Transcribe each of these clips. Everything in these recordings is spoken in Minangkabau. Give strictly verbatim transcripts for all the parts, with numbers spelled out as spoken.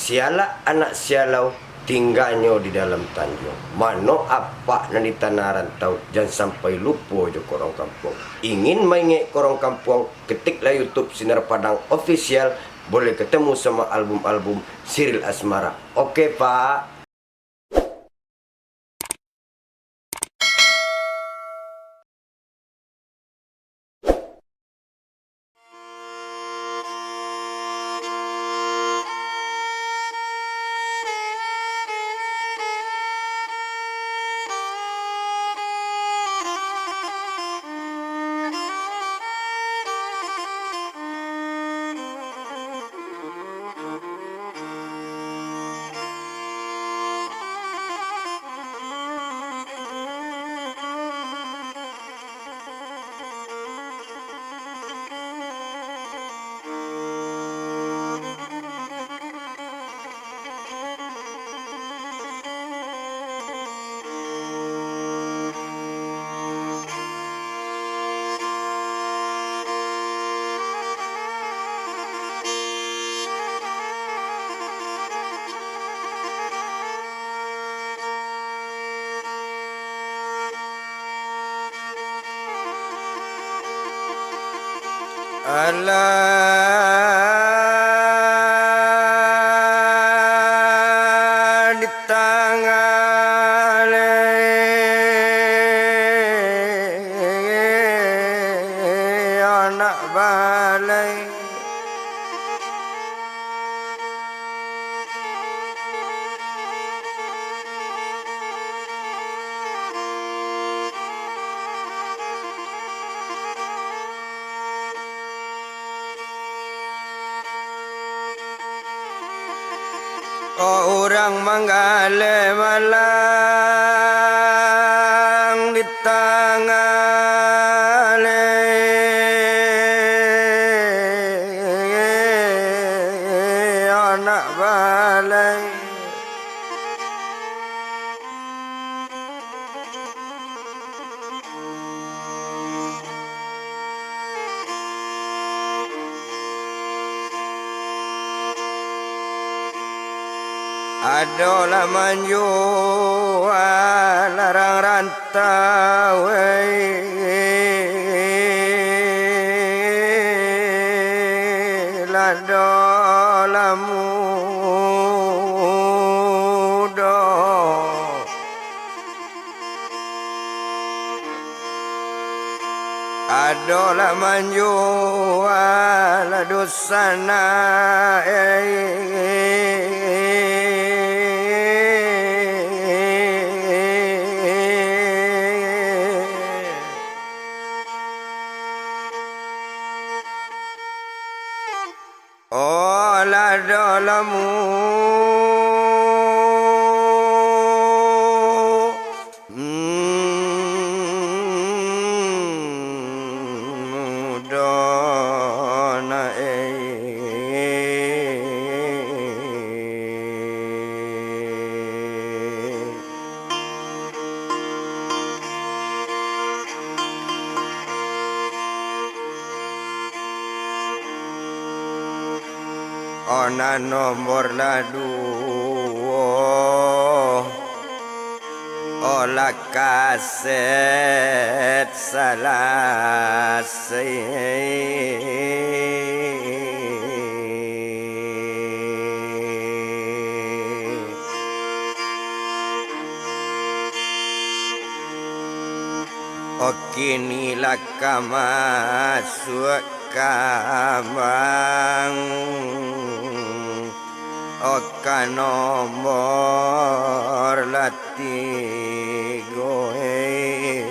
Sialak anak sialau, tingganyo di dalam tanjuang. Mano apak nan di tanah rantau, jan sampai lupo jo korong kampuang. Ingin maingek korong kampuang, ketiklah YouTube Sinar Padang Official, boleh ketemu sama album-album Siril Asmara. Oke, Pak. Alah ditanggaleh anak balai. Urang manggaleh malang di tanggaleh anak balai. Ado lah manjua larang rantau, eh, lah ado lah mudo. Ado lah manjua lah dunsanak, eh. Oh, lah ado lah mu-, mm, mudo na, eh. Ona nombor lah duo, olah kaset salasai. Kini lah ka masuak kambang, ka nombor lah tigo, eh.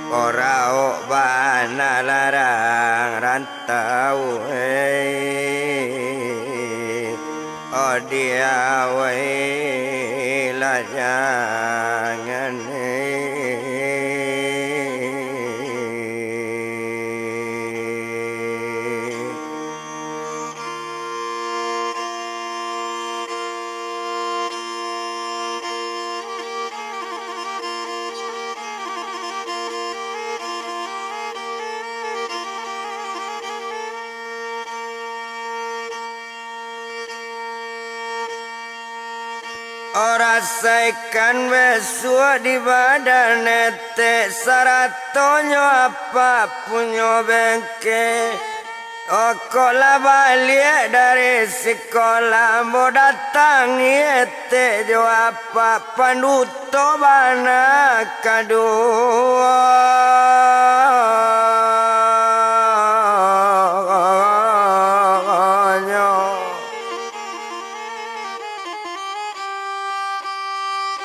Oraok bana larang rantau, eh, odiawai lah jangan, eh. Rasaikan bisuak di badan etek, saratonyo apak punyo bengke. Okok lah baliak dari sikolah, ambo datangi etek jo apak, panduto bana kaduonyo.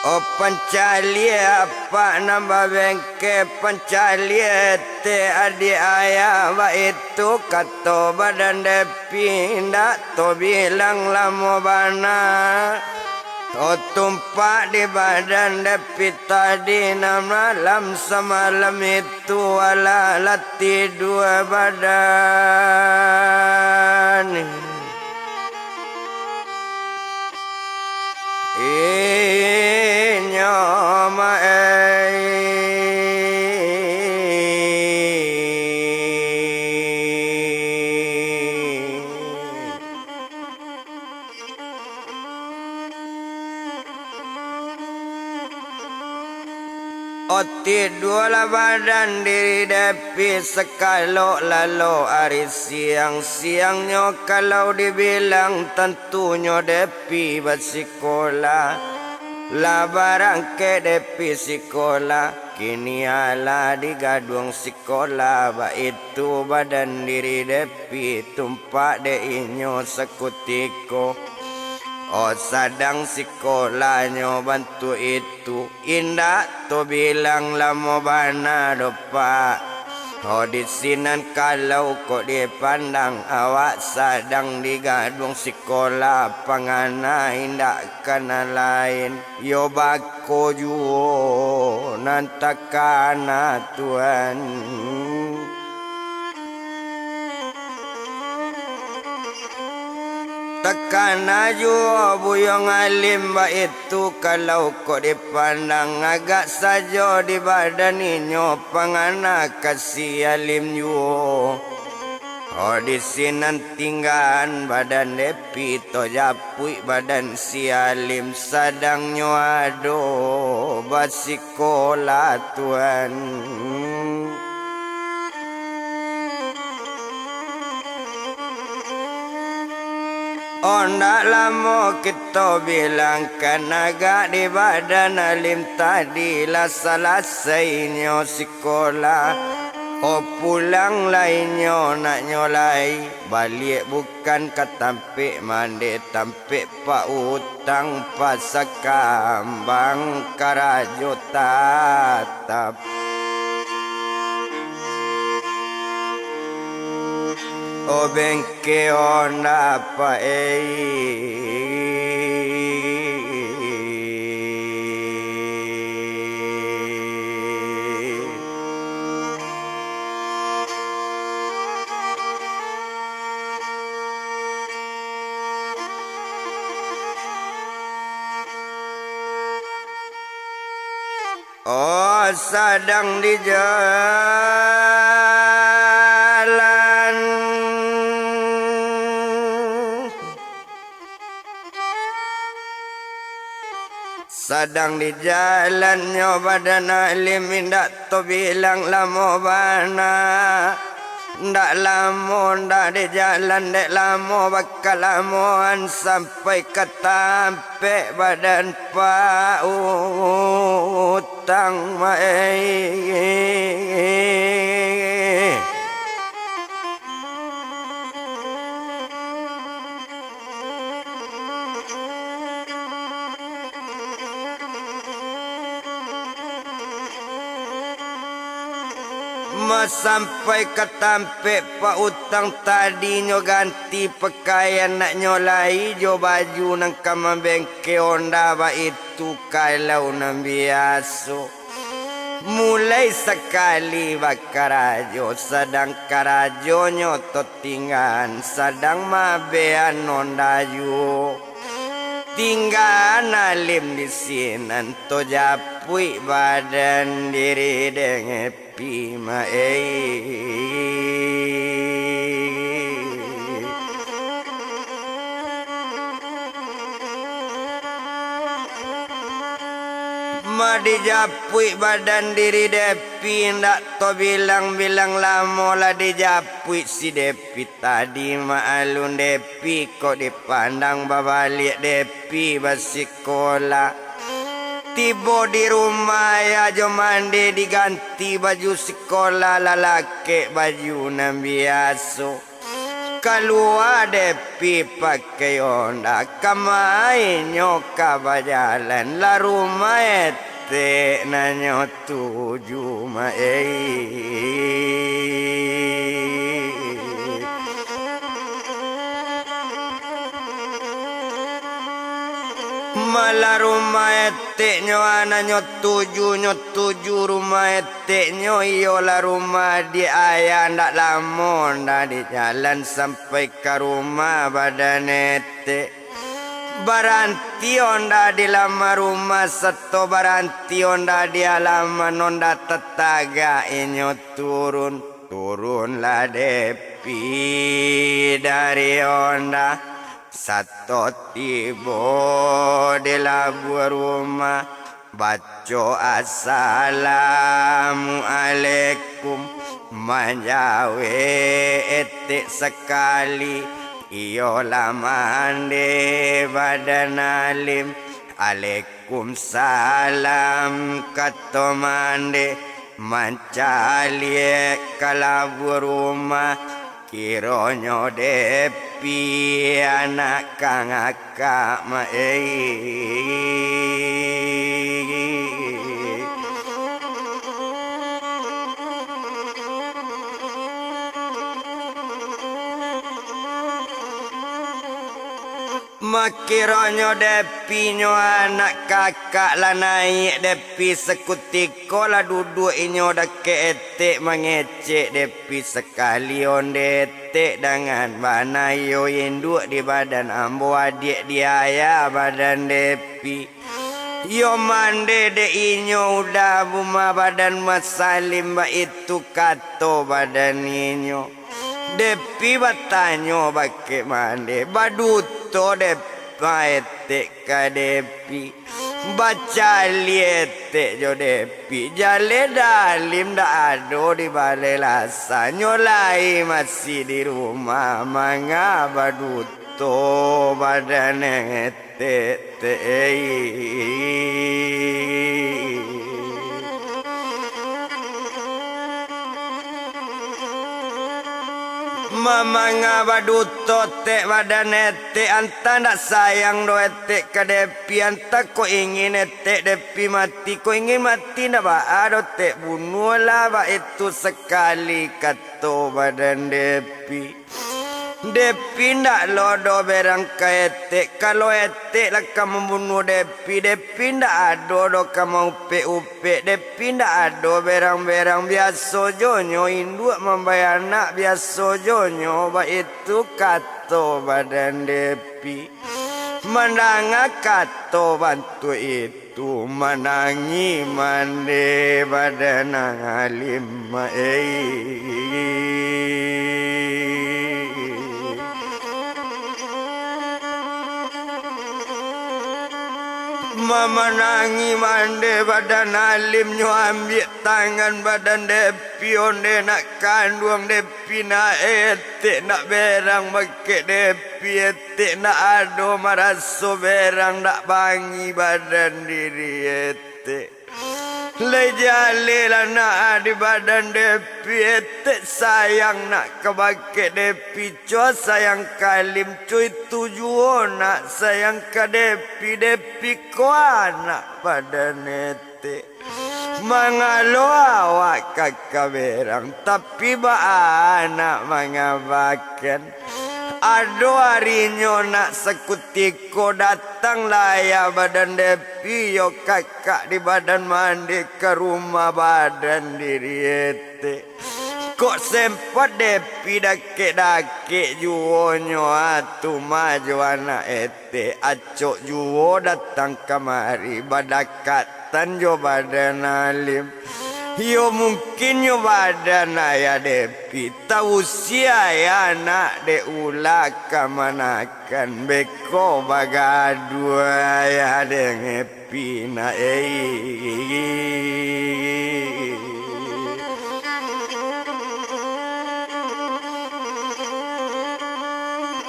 Oh, pancaliak apak nan babengke, pancaliak etek adiak ayah, baitu kato badan Depi, indak tobilang lamo bana. Oh, tumpak di badan Depi tadi, nan malam samalam itu. Tu alah lah tidua badan inyo, Mak, eh. Oh, tidualah badan diri Depi sakalok lalok ari siang. Siangnyo kalau dibilang, tantunyo Depi basikolah. Lah barangkek Depi sikolah, kini alah di gaduang sikolah, baitu badan diri Depi, tumpak dek inyo sakutiko. Oh, sadang sikolahnyo bantuak itu, indak tobilang lamo bana doh, Pak. Oh, di sinan kalau kok dipandang, awak sadang di gaduang sikolah, pangana indak kana lain, yo bako juo nan takana, Tuan. Takana juo Buyuang Alim, baitu kalau kok dipandang, agak sajo di badan inyo pangana ka si Alim juo. Oh, di sinan tinggaan badan Depi, tojapuik badan si Alim, sadangnyo ado basikolah, Tuan. Oh, ndak lamo kito bilangkan, agak di badan Alim tadi lah salasainyo sikolah. Oh, pulang lai nyo, naknyo lai baliak bukan ka tampek mande, tampek pautang pasa kambang karajo tatap. Oh, bengke Honda, Pak, eh. Oh, sadang di jalan. Sadang di jalan nyo badan Alim, indak tobilang lamo bana. Ndak lamo, ndak di jalan dek lamo, bakalamoan sampai ka tampek badan pautang, Mak, eh. Ma sampai ka tampek pautang tadi, nyo ganti pakaian, naknyo lai jo baju nan ka mambengke Honda, baitu kalau nan biaso. Mulai sakali bakarajo, sadang karajonyo to tinggaan, sadang mabean Honda juo. Tinggaan Alim di sinan, tojapuik badan diri dek Pi, Mak, eh. Ma dijapuik badan diri Depi, indak tabilang-bilang lamo lah dijapuik si Depi tadi. Maklum Depi kok dipandang babaliak Depi basikola. Tibo di rumah, ayah jo mande diganti baju sikola, lalakek baju nan biaso. Kalua Depi pakai Honda, ka ma inyo ka bajalan, lah rumah etek nan nyo tuju ma ei. Malah rumah etek nyo nan nyo tuju, nyo tuju rumah etek nyo, iyolah rumah adiak ayah, ndak lamo ndak di jalan sampai ka rumah badan etek. Baranti Honda di laman rumah, sato baranti Honda di alaman, Honda tatagak inyo turun. Turunlah Depi dari Honda, sato tibo di labuah rumah. Baco assalamualaikum, manjawek etek sakali, iyolah mande badan alim. Alaikumsalam, kato mande, mancaliak ka labuah rumah. Kironyo Depi anak kangakak ma ei. Makironyo Depi nyo anak kakak lah naiak Depi, sakutiko lah duduak inyo dakek etek mangecek Depi. Pi sakali onde etek dangan bana iyo induak di badan ambo, adiak di ayah badan Depi. Iyo mande dek inyo udah buma badan Mas Salim, baitu kato badan inyo. Depi batanyo bakek mande, baduto dek etek ka Depi. Bacaliak etek jo Depi, jaleh Dalim ndak ado di balai lasanyo lai, masih di rumah manga baduto badan etek teh. Mamanga baduto tek badan etek, antah ndak sayang doh etek ka Depi, antah kok ingin etek Depi mati, kok ingin mati ndak baa doh tek, bunuahlah baitu sakali kato badan Depi. Depi ndak lo doh berang ka etek, kalau etek lah ka mambunuah Depi, Depi ndak ado doh ka maupek-upek, Depi ndak ado berang-berang, biaso jo nyo induak mambayia anak, biaso jo nyo baitu kato badan Depi. Mandanga kato bantuak itu, manangih mande badan Alim, ai. Mamanangih mande badan Alim, nyo ambiak tangan badan Depi, onde nak kanduang Depi, nak etek nak berang bakeh Depi, etek nak ado maraso berang, nak bangih badan diri etek. Lai jaleh lah nak di badan Depi, etek sayang nak ka bakeh Depi, co sayang ka Alim, co itu juo nak sayang ka Depi, Depi ko anak badan etek. Mangalo awak ka ka berang, tapi baa nak mangabakan. Ado arinyo nak sakutiko datang lah ayah badan Depi, yo kakak di badan mande ka rumah badan diri etek. Kok sempat Depi dakek-dakek juo nyo, ah, tu mah jo anak etek. Teh acok juo datang kamari, badakatan jo badan Alim. Iyo mungkinnyo badan ayah Depi tausia ayah nak dek ulah kamanakan beko bagaduah ayah dek Epi nak ei.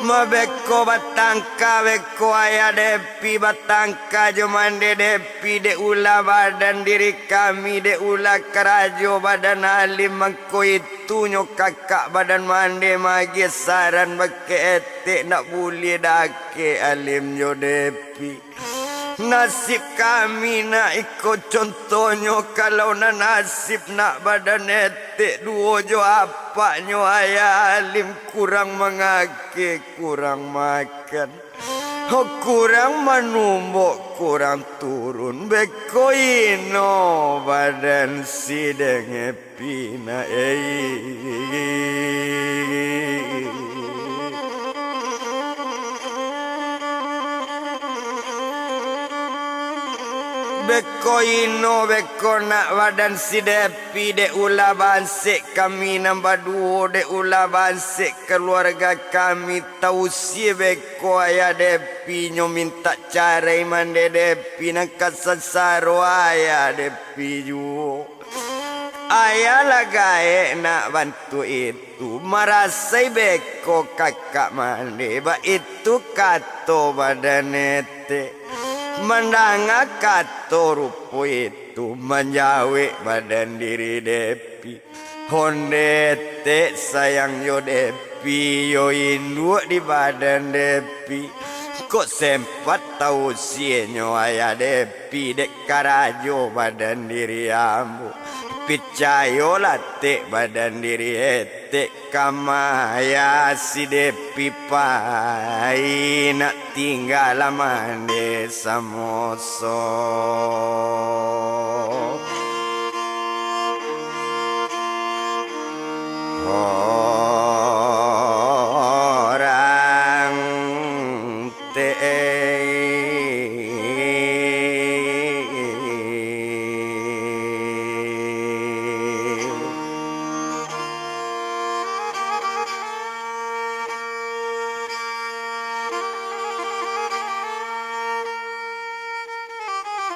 Mabeko batangka beko ayah Depi batangka jo mande Depi dek ulah badan diri kami dek ulah karajo badan Alim mangko itunyo kakak badan mande magiah saran bakeh etek nak buliah dakek Alim jo Depi. Nasib kami nak iko contohnyo, kalau nan nasib nak badan etek duo jo apaknyo ayah Alim kurang mangakeh, kurang makan, ho kurang manumbok, kurang turun, beko ino badan si denge Pina ei. Beko ino, beko nak badan si Depi dek ulah bansek kami nan baduo, dek ulah bansek kaluarga kami, tausia beko ayah Depi nyo mintak carai mande Depi nan ka sansaro ayah Depi juo. Ayah lah gaek nak bantuak itu, marasai beko kakak mande, baitu kato badan etek. Mandanga kato rupo itu, manjawek badan diri Depi. Onde etek sayang jo Depi, iyo induak di badan Depi. Kok sempat tausianyo ayah Depi dek karajo badan diri ambo. Picayolah tek badan diri etek ka maya si Depi pai nak tingga lah mande samoso. Orang te.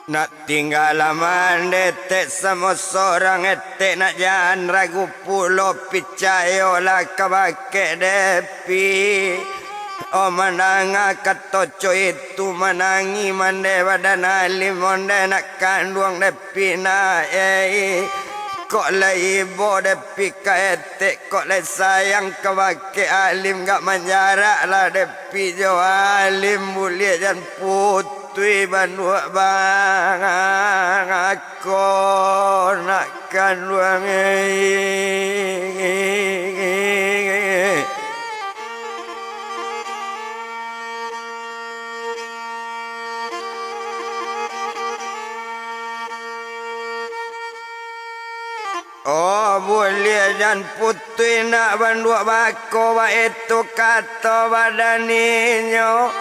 Nak tingga lah mande tek samo sorang etek, nak jan ragu pulo picayolah kabake Depi. Oh, mandanga kato co itu, manangih mande badan Alim, onde nak kanduang Depi nak ei. Kok lai ibo Depi ka etek, kok lai sayang kabake Alim, gak manjarak lah Depi jo Alim, buliah jan putuih banduak bangko nak kanduang ei. Oh, buliah jan putuih nak banduak bako, baitu kato badan inyo.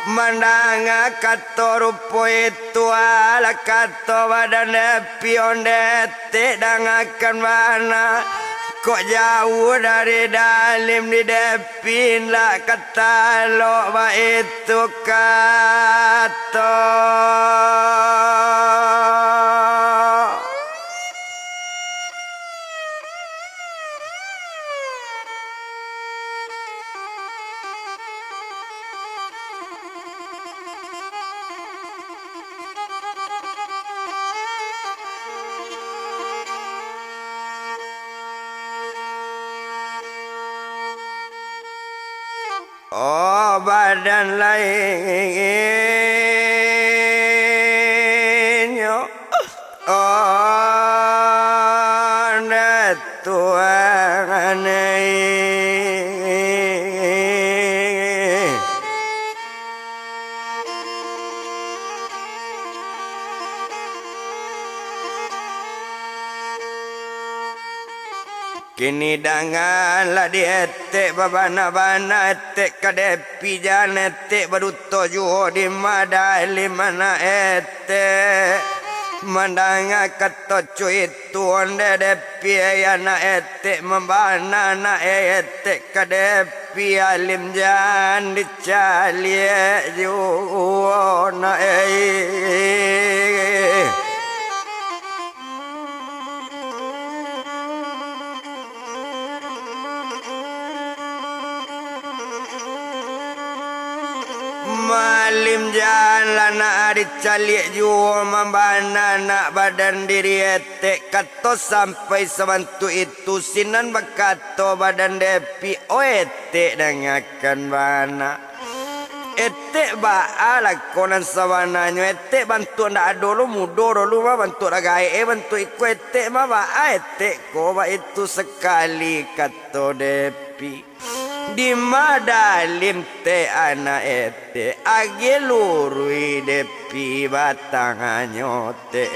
Mandanga kato rupo itu, alah kato badan Depi, onde etek dangakan bana. Kok jauah dari Alim di Depi, indak ka talok baitu kato. Oh, badan lainnyo, oh, ndak tuangan ai. Kini danganlah di etek babana-bana, etek ka Depi jan etek baduto juo di mada Alim anak etek. Mandanga kato cuitu, ondeh Depi, anak etek mambana, anak etek ka Depi, Alim jan dicaliak juo, nak, eh. Malim jan lah nak dicaliak juo, mambana nak badan diri etek. Kato sampai sabantuak itu, sinan bakato badan Depi, "O etek, dangakan bana. Etek baa lah ko nan sabananyo, etek bantuak ndak ado lo mudo dolu mah, bantuak lah gaek, eh, bantuak iko etek mah, baa etek ko baitu sakali," kato Depi. "Dima Dalim teh anak etek, agiah luruih Depi batanganyo teh."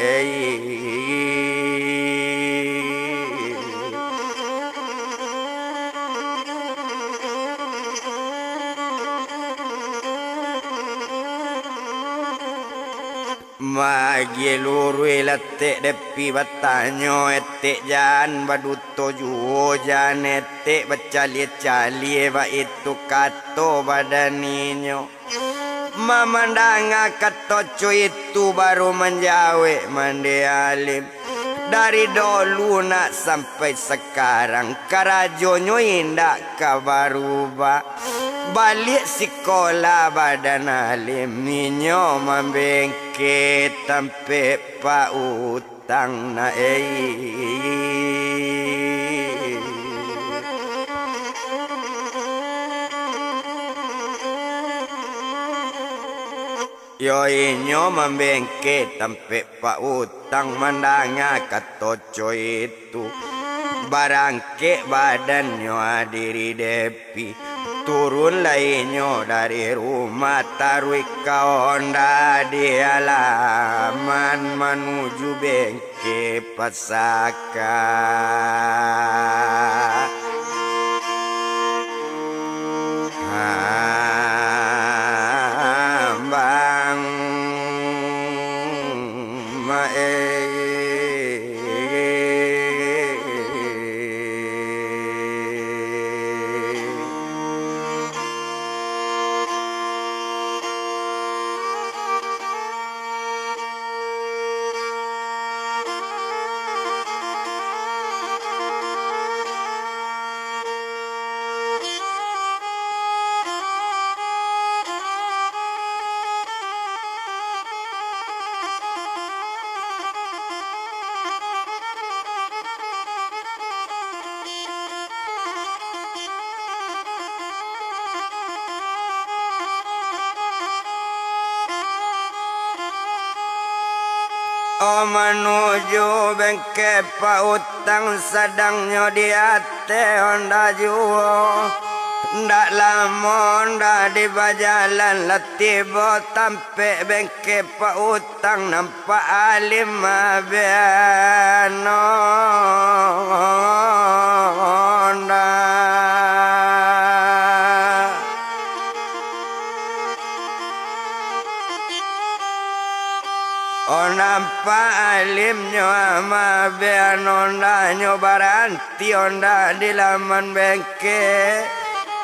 Maagiah luruih lah etek Depi batanyo, etek jan baduto juo, jan etek bacaliak-caliak, baitu kato badan inyo. Mamandanga kato cuitu, baru manjawek mandeh Alim. Dari dolu nak sampai sakarang, karajonyo indak ka barubah. Baliak sikola badan Alim, inyo mambengke tampek pautang nak, eh. Yo, inyo mambengke tampek pautang, mandanga kato cuitu. Barangkek badannyo diri Depi, turunlah inyo dari rumah, taruih ka onda di alaman manuju bengke pasaka. Ambang maeh. Oh, manuju bengke pautang, sadangnyo di ateh onda juo. Ndak lamo onda di bajalan, lah tibo tampek bengke pautang, nampak Alim mabian onda. Oh, nampak Alimnyo mabian ondanyo, baranti onda di laman bengke.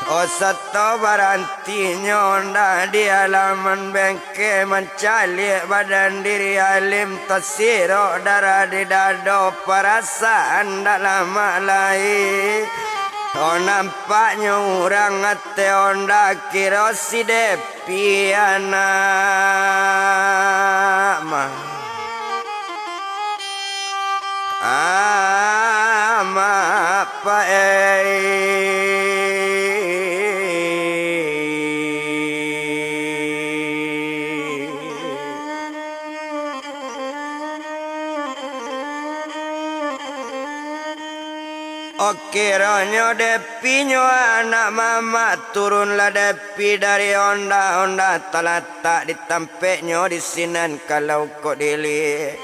Oh, sato barantinyo onda di alaman bengke, mancaliak badan diri Alim, tasirok darah di dado, parasaan ndak lamak lai. Oh, nampaknyo urang ateh onda, kiro si Depi anak mah. Amak paeh. Oh, kironyo Depi nyo anak mamak, turunlah Depi dari onda, onda talatak di tampeknyo di sinan kalau kok diliek.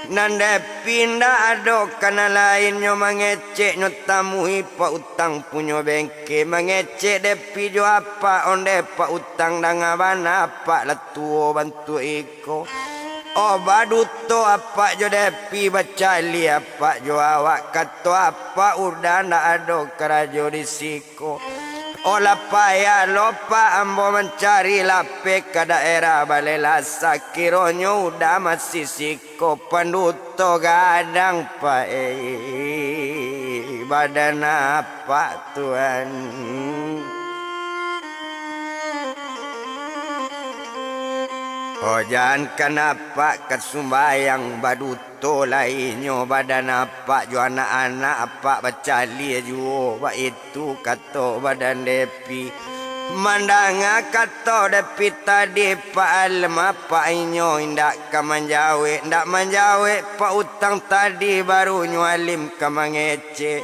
Nan Depi ndak ado ka nan lainnyo mangecek, nyo tamui Pak Utang punyo bengke, mangecek Depi jo apak, ondeh Pak Utang, danga bana apak lah tuo bantuak iko. Oh, baduto apak jo Depi, bacaliak apak jo awak, kato apak Uda ndak ado karajo di siko. Oh, lah payah lo pak ambo mancari lapeh ka daerah Balai Lasa, kironyo Uda masih siko, panduto gadang pak, eh, badan apak tuan. Oh, jankan apak ka sumbayang baduto lai nyo, badan apak jo anak-anak apak bacaliak juo, baitu kato badan Depi. Mandanga kato Depi tadi, Pak Alem apak inyo indak ka manjawek, ndak manjawek Pak Utang tadi, barunyo Alim ka mangecek.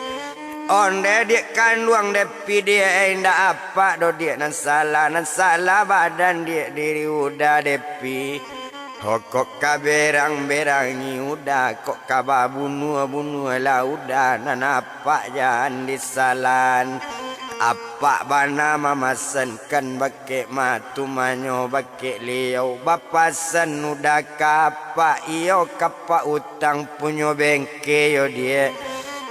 Onde diak kanduang Depi diak, eh, indak apak doh diak nan salah, nan salah badan diak diri Uda Depi. Ho, kok ka berang-berangi Uda, kok ka babunuah-bunuah lah Uda, nan apak jan disalahan. Apak bana mamasankan bakek matumanyo bakek liau, bapasan Uda ka apak, iyo ka Pak Utang punyo bengke yo diak.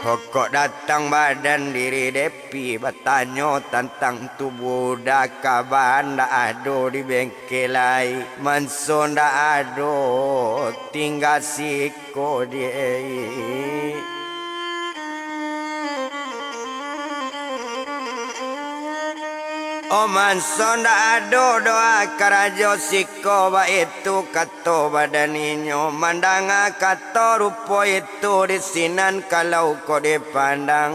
Ho, kok datang badan diri Depi batanyo tantang tubuah Uda, kaba ndak ado di bengke lai, manso ndak ado, tingga siko diak. Oh, manso ndak ado doh karajo siko, baitu kato badan inyo. Mandanga kato rupo itu, di sinan kalau kok dipandang,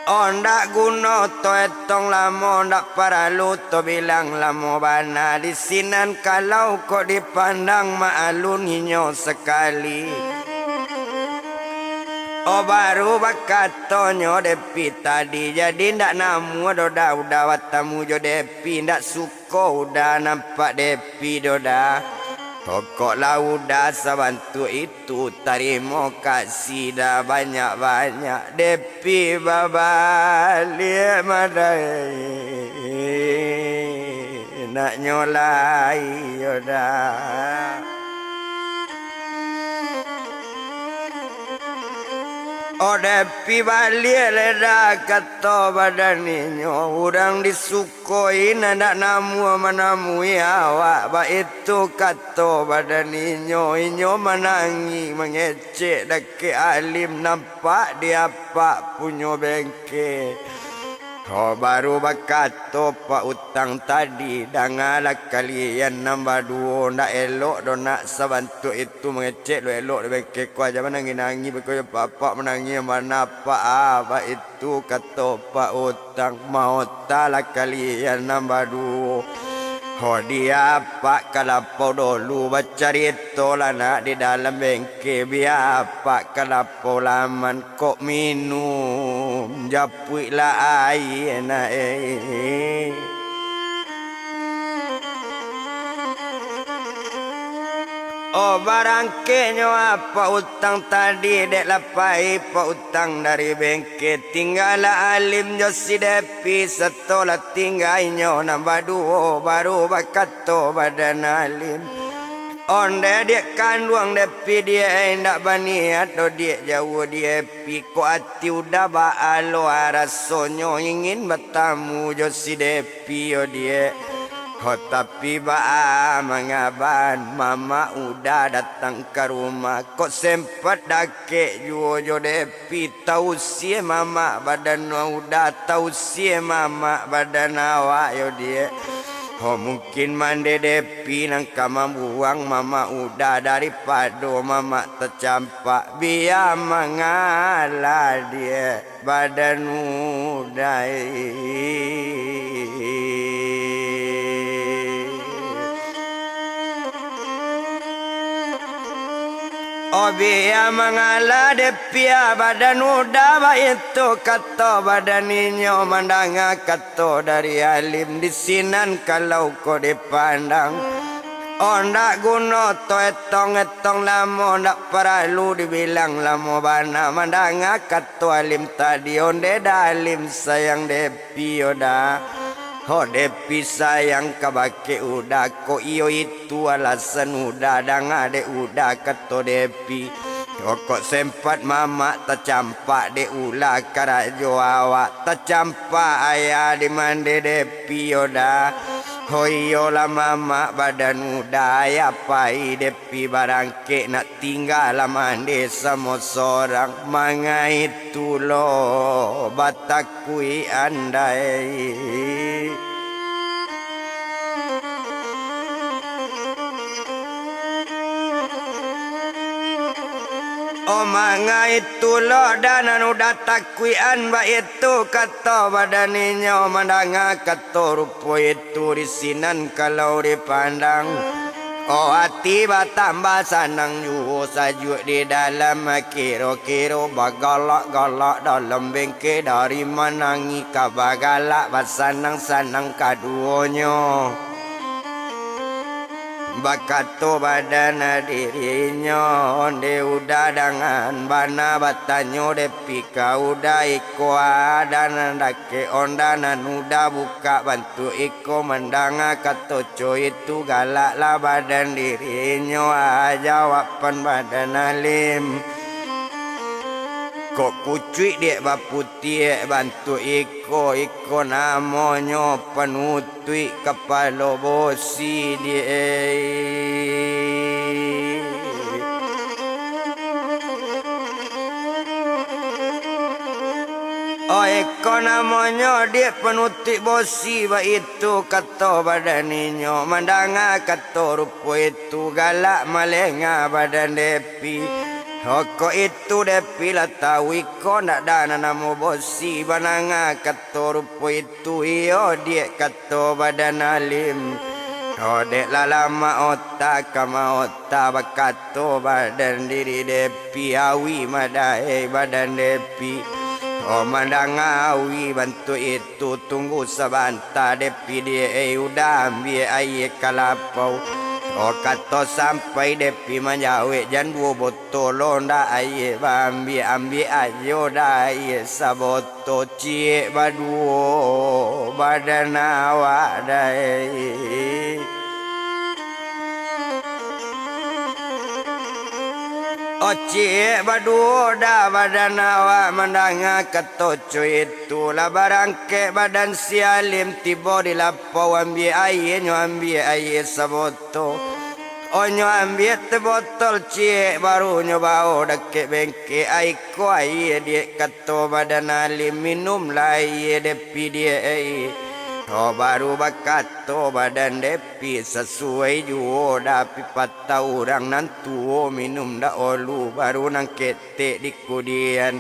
oh, ndak guno to etong lamo, ndak paralu to bilang lamo bana. Di sinan kalau kok dipandang, maalun inyo sakali. Oh, baru bakatonyo Depi tadi, jadi ndak namuah doh Uda, Uda batamu jo Depi, ndak suko Uda nampak Depi doh Uda. Pokoklah Uda sabantuak itu, tarimo kasih Uda banyak-banyak. Depi babaliak madai, naknyo lai yo Uda. Oh, Depi baliak lai Uda, kato badan inyo, urang disukoi nan ndak namuah manamui awak, baitu kato badan inyo. Inyo manangih mangecek dakek Alim, nampak di apak punyo bengke. Ho, baru bakato Pak Utang tadi, dangalah kalian nan baduo, ndak elok doh nak sabantuak itu mangecek lo elok di bengke ko, jan manangih-nangih beko jo apak manangih, nan bana apak, ah, baitu kato Pak Utang, maotalah kalian nan baduo. Ho, di apak ka lapau dolu, bacaritolah nak di dalam bengke, bia apak ka lapau laman, kok minum japuiklah aia nak, eh. Oh, barangkeknyo apak Utang tadi, dek lah pai Pak Utang dari bengke, tinggalah Alim jo si Depi, sato lah tingga inyo nan baduo, baru bakato badan Alim, onde diak kanduang Depi diak, eh, indak baniat doh diak jauah diak Pi, kok ati Uda baa lo rasonyo ingin batamu jo si Depi yo diak. Ho, tapi baa mangaban, mamak Uda datang ka rumah, kok sempat dakek juo jo Depi, tausia mamak badan Uda, tausia mamak badan awak yo diak. Ho, mungkin mande Depi nan ka mambuang mamak Uda daripado mamak tacampak. Pak, bia mangalah diak badan Uda. Oh, bia mangalah diak pia badan Uda, baitu kato badan inyo mandanga kato dari Alim di sinan kalau ko dipandang. Oh, ndak guno to etong-etong lamo, ndak paralu dibilang lamo bana. Mandanga kato Alim tadi, onde da Alim sayang Depi yo da. Ho Depi sayang kabake Uda, kok iyo itu alasan Uda, danga dek Uda kato Depi. Ho kok sempat mamak tacampak dek ulah karajo awak, tacampak ayah di mande Depi yo Da. Ho iyolah mamak badan Uda, ayah pai Depi barangkek nak tingga lah mande samo sorang, mangai tu lo batakuikan dai. Oh, mangai tu lo Da nan Uda takuikan baitu kato badan inyo, mandanga kato rupo itu di sinan kalau dipandang. Oh, ati batambah sanang juo, sajuak di dalam, kiro-kiro bagalak-galak dalam bengke, dari manangih ka bagalak, basanang-sanang kaduonyo. Bakato badan dirinyo, Onde Uda dangan bana batanyo Depi ka Uda, iko a Da nan dakek Onda nan Uda bukak bantuak iko, mandanga kato co itu galaklah badan dirinyo, a jawaban badan Alim. Kok kucuik diak baputiak bantuak iko, iko namonyo panutuik kapalo bosi diak. Oh, iko namonyo diak panutuik bosi baitu kato badan inyo, mandanga kato rupo itu galak malenga badan Depi. Ho kok itu Depi lah tau iko ndak Da nan namo bosi, mandanga kato rupo itu iyo diak kato badan Alim. Ho dek lah lamak ota ka maota bakato badan diri Depi, awi madae badan Depi. Ho mandanga awi bantuak itu, tunggu sabanta Depi diak, Uda ambiak aia ka lapau. Ho kato sampai Depi manjawek, jan duo botol lo ndak aia baambiak, ambiak ajo Da aia saboto. Ciek baduo badan awak dai. Oh, ciek baduo Da badan awak, mandanga kato co itu lah barangkek badan si Alim tibo di lapau, ambiak aia nyo, ambiak aia saboto. Oh, nyo ambiak teh botol ciek, baru nyo bao dakek bengkek, aiko aia diak kato badan Alim, minumlah aia Depi diak ai. Oh, baru bakato badan Depi, sasuai juo Da pipatah urang, nan tuo minum dahulu, baru nan ketek di kudian.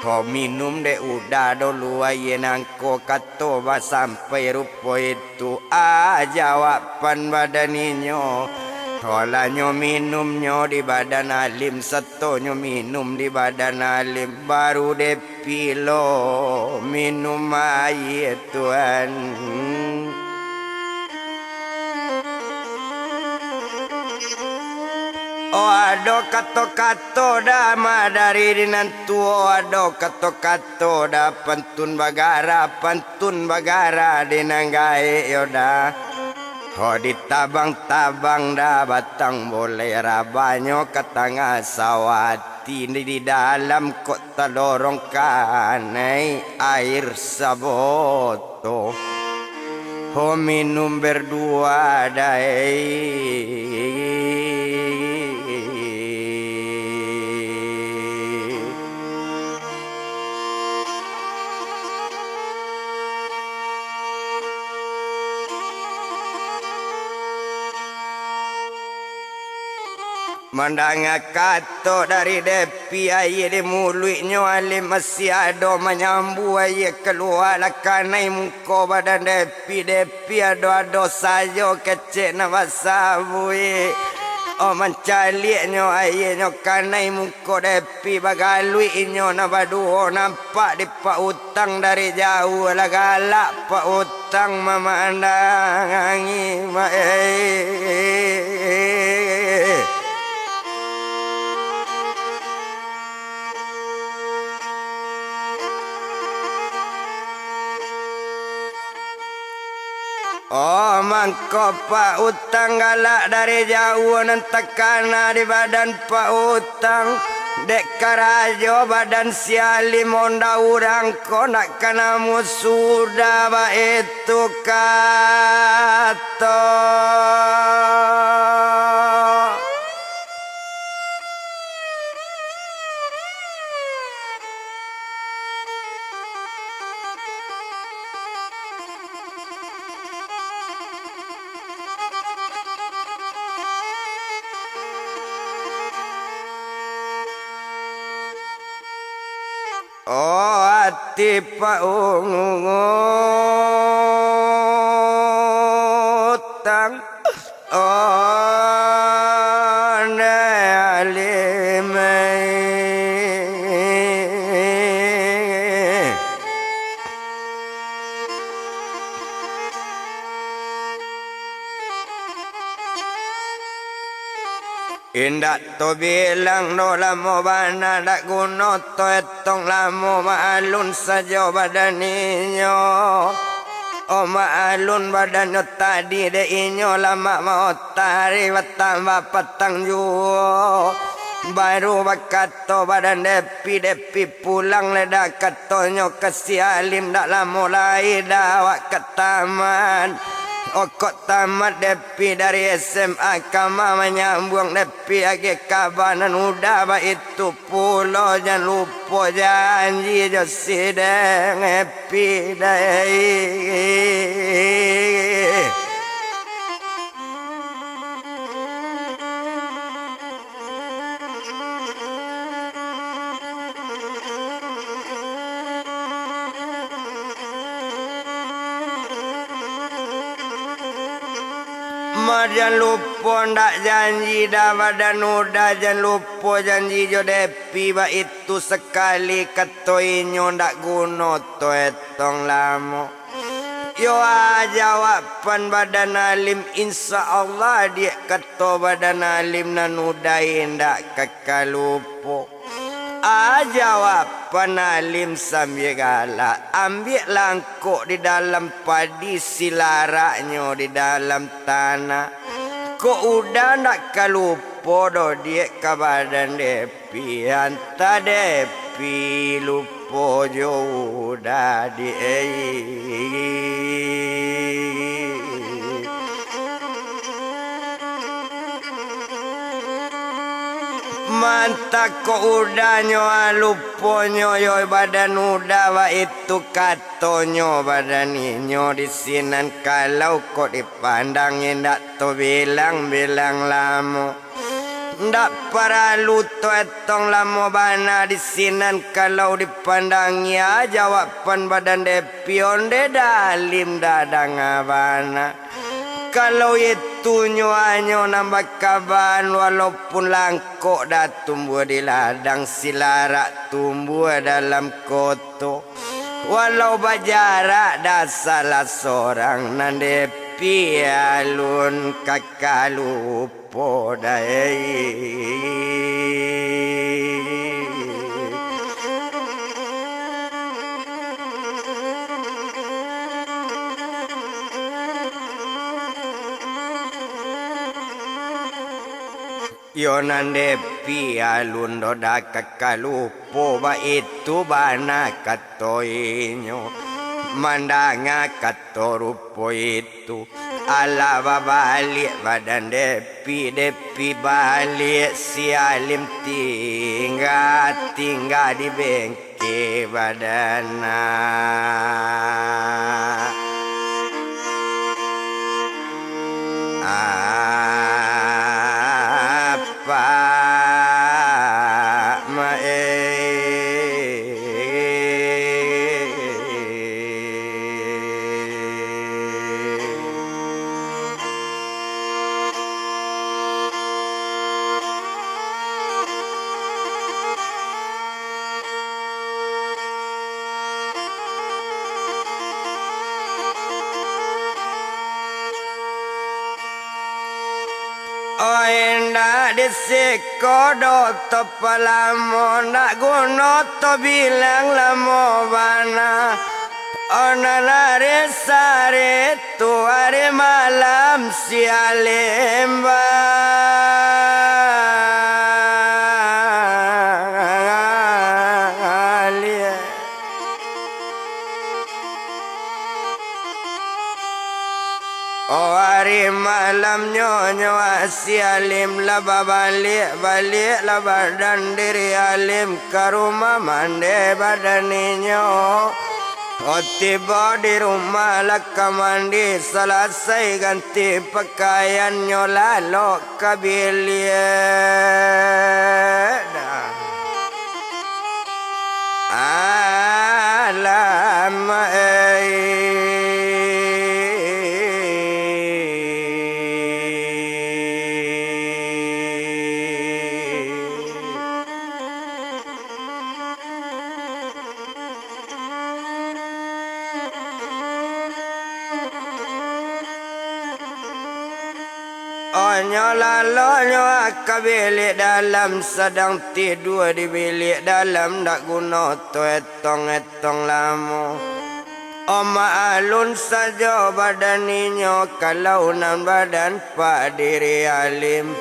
Ho minum dek Uda dulu aia nangko, kato basampai rupo itu. Tu a jawaban badan inyo. Olah nyo minumnyo di badan Alim, sato nyo minum di badan Alim, baru Depi lo minum aia, Tuan. Oh, ado kato-kato Da ma dari di nan tuo, ado kato-kato Da pantun bagara, pan- tun bagara di nan gaek yo Da. Ho ditabang-tabang Da batang boleh, rabanyo ka tangah sawati, di dalam kok talorong kanai aia saboto. Ho minum berdua dai. Mandanga kato dari Depi, aia di muluiknyo Alim masih ado manyambu, aia kalua lah kanai muko badan Depi. Depi ado-ado sajo kecek nan basabuik. Oh, mancaliaknyo aianyo kanai muko Depi. Pi bagaluik inyo nan baduo, nampak dek Pak Utang dari jauah, lah galak Pak Utang mamandangi, mak, eh. Angko Pak Utang galak dari jauah nan takana di badan Pak Utang. Dek karajo badan si Alim onda urang ko nak kana musuh dah baitu kato. Oh, ati Pak Utang. Oh, Nde Alim. Indak tobilang doh lamo bana, dak guno toetong lamo, maalun sajo badan inyo. Oh, maalun badannyo tadi dek inyo lamak maotari batambah patang juo. Baru bakato badan Depi, Depi pulang lai dah, katonyo ka si Alim, dak lamo lai dah awak ka tamat. Okok tamat Depi dari S M A ka ma manyambuang Depi agiah kaba nan udah baitu pulo, jan lupo janji jo si Deng Epi dai. Ma jan lupo ndak janji dah badan udah, jan lupo janji jo Depi baitu sakali, kato inyo ndak guno toetong lamo. Yo aja awak pan badan Alim, insya Allah diak kato badan Alim nan udah indak ka kalupo. Aja awak pan Alim sambia galak, ambiak langkok di dalam padi, silaraknyo di dalam tanah. Kok udah ndak kalupo doh diak ka badan Depi, anta Depi lupo jo udah diak. Mantah kok udahnyo, luponyo yo badan udah, baitu katonyo badan inyo di sinan kalau kok dipandang indak tobilang-bilang lamo. Ndak paralu toetong lamo bana di sinan, kalau dipandangi aja awak pan badan Depi, onde Dalim dadanga bana. Kalau itunyo hanyo nan bakaban, walaupun langkok dah tumbuah di ladang, silarak tumbuah dalam koto. Walau bajarak dah salah sorang, nan Depi alun ka kalupo. Podai. Yo nan Depi alun doh dak ka kalupo, baitu bana kato inyo. Mandanga kato rupo itu, alah babaliak badan Depi, Depi baliak si Alim tingga, tingga di bengke badan. Apa mae. Oh, indak di siko doh to palamo, ndak guno to bilang lamo bana. Onan ari saritu ari malam si Alim baliak. O ari malam nyo, nyo si Alim lah babaliak, baliak lah badan diri Alim ka rumah mande badan inyo. O tibo di rumah lah ka mandi, salasai ganti pakaian nyo lalok ka biliak. Alam, eh. Onyo lalonyo ka bilik dalam, sadang tidua di bilik dalam, dak guno tu etong-etong lamo. Omak alun sajo badan inyo, kalau nan badan padiri Alim.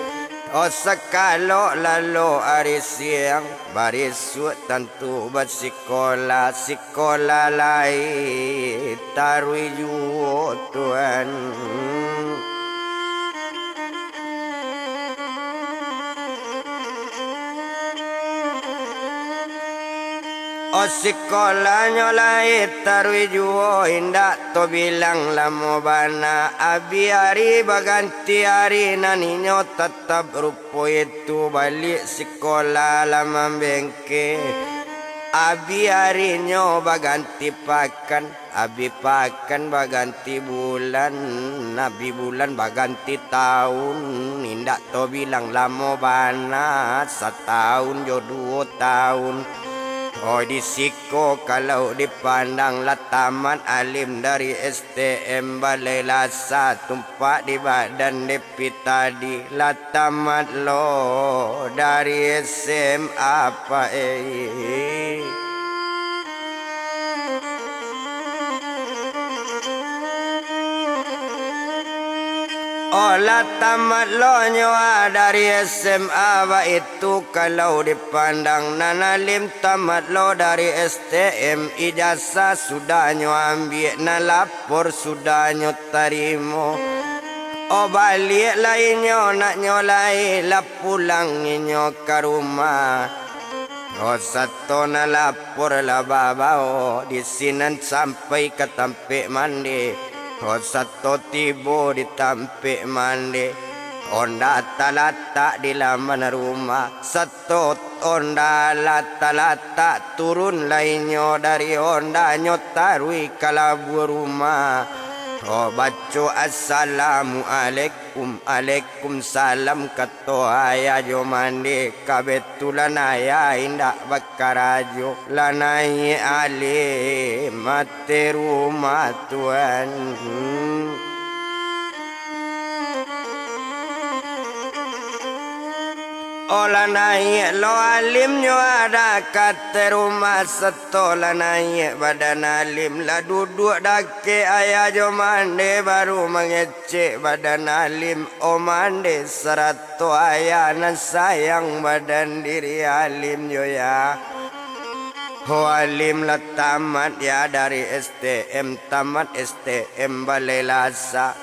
O sakalok lalok ari siang, barisuak tantu basikolah, sikolah lai taruih juo tuan. O sikolahnyo lai taruih juo, indak tobilang lamo bana. Abih ari baganti ari, nan inyo tatap rupo itu baliak sikolah lah mambengke. Abih arinyo baganti pakan, abih pakan baganti bulan, abih bulan baganti taun, indak tobilang lamo bana, sataun jo duo taun. Oi, di siko kalau dipandang lah tamat Alim dari S T M Balai Lasa, tumpak di badan dek Pi tadi lah tamat lo dari S M A, Pak, eh. Oh, lah tamat lo nyo, ah, dari S M A, baitu kalau dipandang. Nan Alim tamat lo dari S T M, ijazah sudah nyo ambiak, nan lapor sudah nyo tarimo. Oh, baliak lai nyo, nak nyo lai lah pulang inyo ka rumah. Oh, sato nan lapor lah babao, di sinan sampai ka tampek mande. Oh, sato tibo di tampek mande, onda talatak di laman rumah. Sato onda lah talatak, turun lai nyo dari onda, nyo taruih ka labuah rumah. Oh, baco assalamualaikum, alaikumsalam, kato ayah jo mande. Kabetulan ayah indak bakarajo, lah naiak Alim ateh rumah tuan. Oh, lah naiak lo Alim nyo, adak ka ateh rumah, sato lah naiak badan Alim, lah duduak dakek ayah jo mande, baru mangecek badan Alim. Oh, mande sarato ayah nan sayang badan diri Alim yo, ya. Ho, Alim lah tamat, ya, dari S T M, tamat S T M Balai Lasa.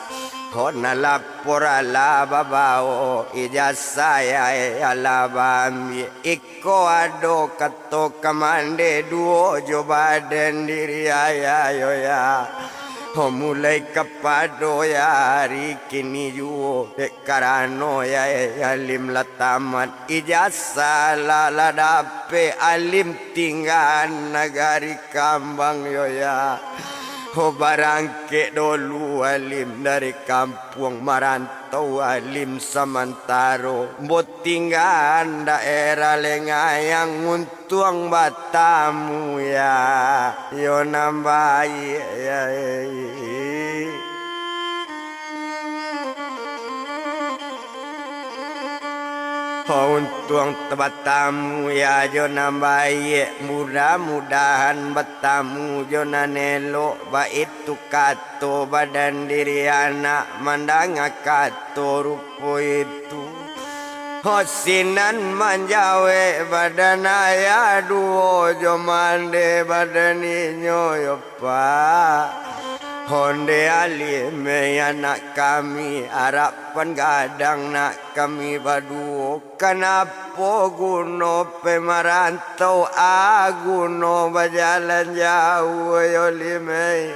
Ho, nan lapor alah babao, ijazah, ya, alah baambiak. Iko ado kato ka mande, duo jo badan diri ayah yo, ya. Ho, mulai kapado, ya, ari kini juo, dek karano, ya, Alim lah tamat. Ijazah lah, lah dapek, Alim tinggaan nagari kambang yo, ya. Ho, barangkek dolu Alim dari kampuang, marantau Alim samantaro, bo tinggaan daerah Lengayang, untuang batamu, ya, yo nan baiak, ya. Untuang tabatamu ya jo nan baiak, mudah-mudahan batamu jo nan elok, baitu kato badan diri anak mandanga kato rupo itu. Ho sinan manjawek badan ayah duo jo mande badan inyo yo Pak. Onde Alim, anak kami, arapan gadang nak kami baduo. Kanapo guno pai marantau, a guno bajalan jauah yo Lim ai.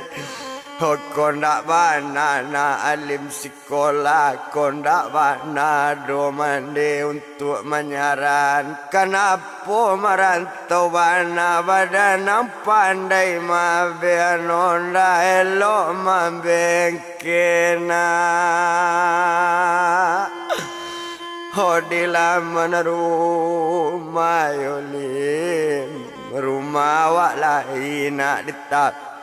Ho kondak bana nak Alim sikolah, kondak bana do mande untuak manyaran. Kanapo marantau bana badan nan pandai mabean, ndak elok mambengke nak. Ho di laman rumah yo Lim, rumah awak lai nak di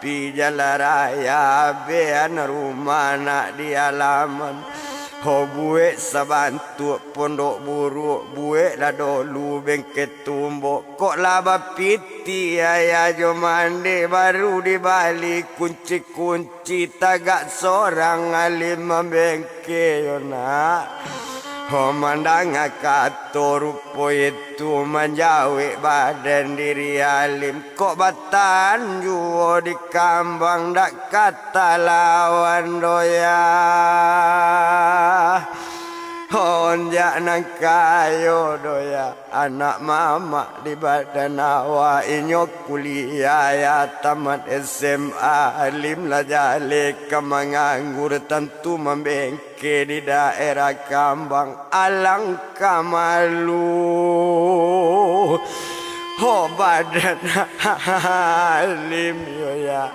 tapi jalan raya, bean rumah nak di alaman. Ho buek sabantuak pondok buruak, bueklah dolu bengke tumbok. Kok lah bapitih ayah jo mande, baru dibali kunci-kunci, tagak sorang Alim mambengke yo nak. Ho mandanga kato rupo itu, manjawek badan diri Alim. Kok batahan juo di kambang, dak ka talawan doh yah. Onjak nan kayo doh yah, anak mamak di badan awak, inyo kuliah yah tamat S M A, Alim lah jaleh ka manganggur, tantu mambeng- ke di daerah kambang, alangkah malu. Ho badan Alim yo yah.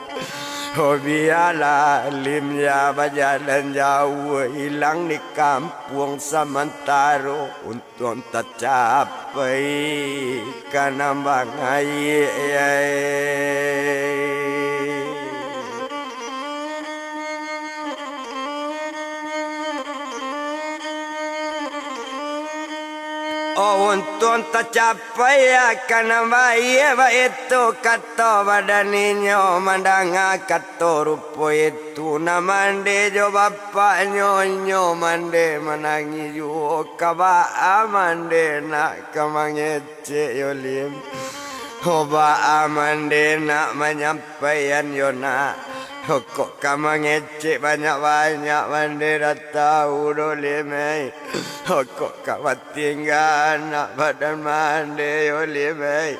Ho bialah Alim yah bajalan jauah, ilang di kampuang samantaro. Untuang tacapai ka nan bangaiak ai. Oh, untuang tacapai ka nan baiak, baitu kato badan inyo mandanga kato rupo itu. Nan mande jo bapaknyo, inyo mande manangih juo. Ka baa mande nak ka mange- cek yo Lim. Ho baa mande nak manyampaian yo nak. Ho kok ka mangecek banyak-banyak mande dak tau doh Lim ai. Ho kok ka batingga nak badan mande yo Lim ai.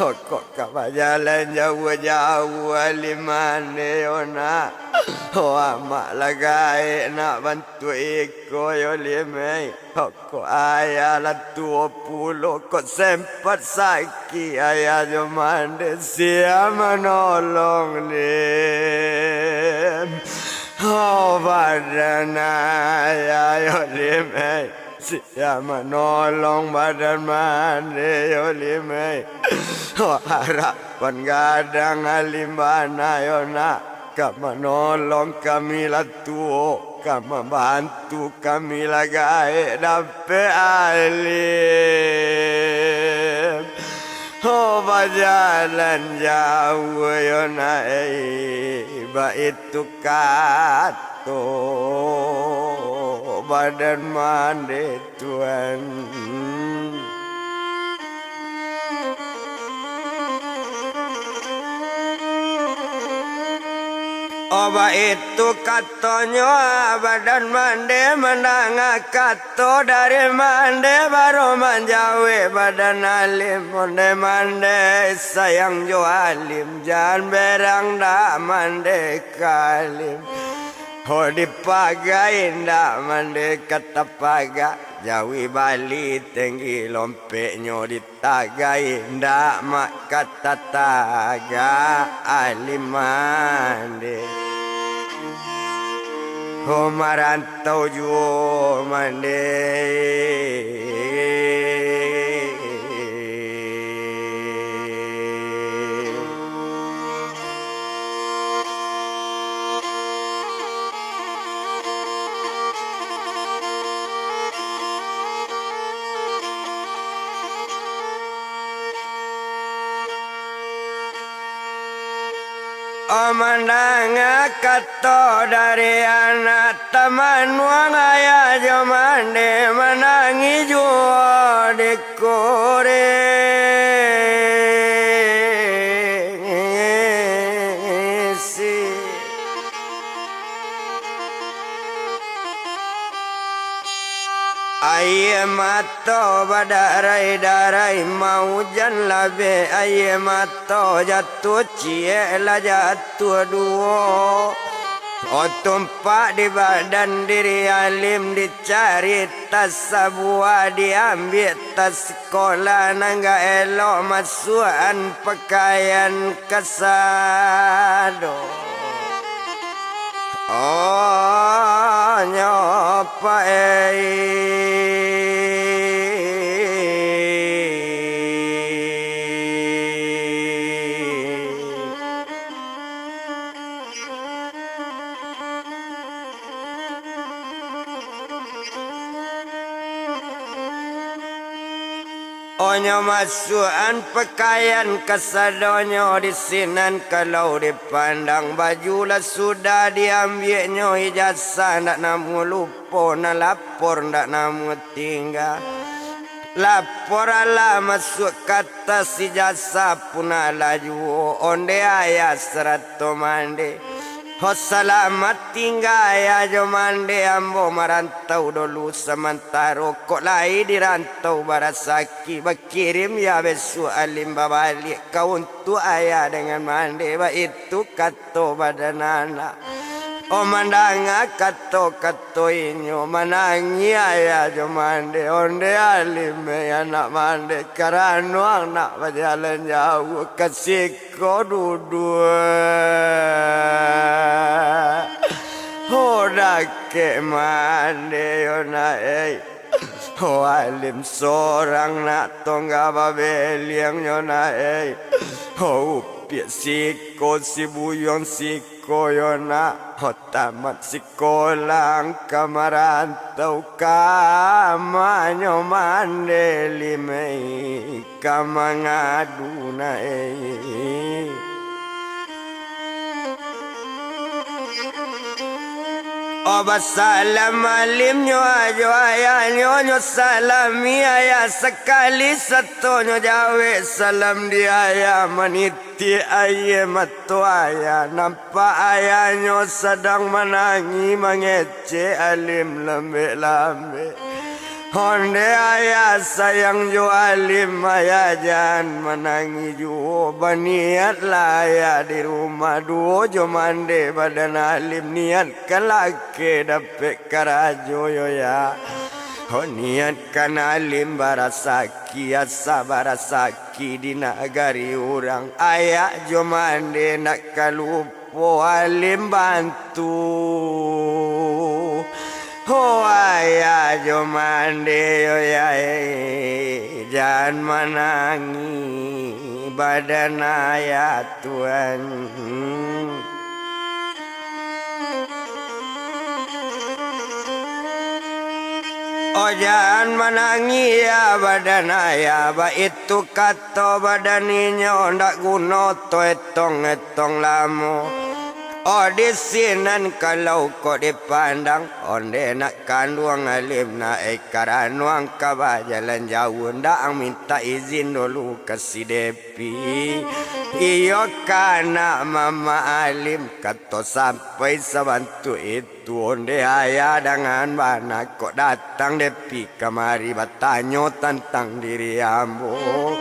Ho kok ka bajalan jauah-jauah Lim mande yo nak. Ho amak lah gaek nak bantuak iko yo Lim ai. Ho kok ayah lah tuo pulo, kok sempat sakik ayah jo mande, sia manolong Lim? Ho badan ayah yo Lim ai, sia manolong badan mande yo Lim ai? Ho harapan gadang Alim bana yo nak. Ka manolong kami lah tuo, ka mambantu kami lah gaek dapek Alim. Ho bajalan jauah yo nak, eh, baitu kato badan mande. Tuan. Oh, baitu katonyo, badan mande mandanga kato dari mande, baru manjawek badan Alim, onde mande sayang jo Alim, jan berang dak mande ka Alim. Ho dipagai ndak mande ka tapaga, jawi bali tenggi lompeknyo ditagai, ndak mak ka tataga Alim mande. Ho marantau juo mande. Mandanga kato dari anak, tamanuang ayah jo mande, manangih juo di kurisi. Aia mato badarai-darai, maujan labeh aia mato, jatuah ciek lah jatuah duo. Oh, tumpak di badan diri Alim, dicari tas sabuah, diambiak tas sikolah, nan gak elok masuakan pakaian kasado. Oh, nyo paei. Onyo masuakan pakaian kasadonyo di sinan, kalau dipandang baju lah sudah diambiaknyo, ijazah ndak namuah lupo, nan lapor ndak namuah tingga. Lapor alah masuak ka ateh, ijazah pun alah juo, onde ayah sarato mande. Ho, salamat tingga ayah jo mande, ambo marantau dulu samantaro, kok lai di rantau barasaki, bakirim ya besuak Alim babaliak ka untuak ayah dengan mande, baitu kato badan anak. Oh, mandanga kato-kato inyo, manangih ayah jo mande, onde Alim, eh, anak mande, karano anak bajalan jauah ka siko duduak. Ho, dakek mande yo nak, eh. Ho, Alim sorang nak tongga babeliang nyo nak, eh. Ho, upiak siko, si buyuang siko yo nak. Ho, tamat sikolah angka marantau ka amaknyo mande Lim, eh. Ka mangadu nak, eh. Oh, basalam Alim nyo jo ayahnyo, nyo salami ayah sakali, sato nyo jawek salam di ayah, manitiak aia mato ayah, nampak ayahnyo sadang manangih, mangecek Alim lambek-lambek. Onde ayah sayang jo Alim, ayah jan manangih juo. Baniatlah ayah di rumah duo jo mande badan Alim, niatkan lakeh dapek karajo yo ya. Oh, niatkan Alim barasaki, asa barasaki di nagari urang. Ayah jo mande nak kalupo Alim bantu. Ho, ayah jo mande yo ya, eh, jan manangih badan ayah tuan. Oh, jan manangih ya badan ayah, baitu kato badan inyo, ndak guno to etong-etong lamo. Oh, di sinan kalau kok dipandang, onde nak kanduang Alim nak, eh, karano angka bajalan jauah, ndak ang mintak izin dulu ka si Depi. Iyo ka anak mama Alim, kato sampai sabantuak itu. Tu onde ayah dangan bana kok datang Depi kamari batanyo tantang diri ambo.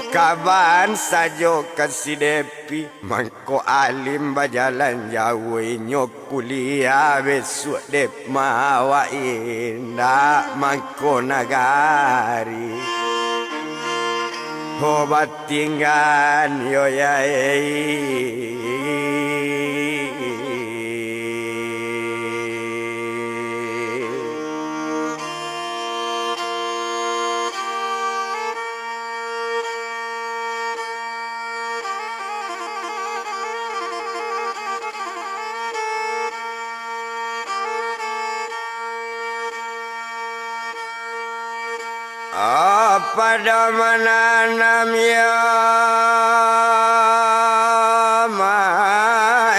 Kaban sajo ka si Depi, mangko Alim bajalan jauah, inyo kuliah besuak dek ma awak indak mangko nagari. Ho, batinggan yo yai. Apa dah mananam ya, ma-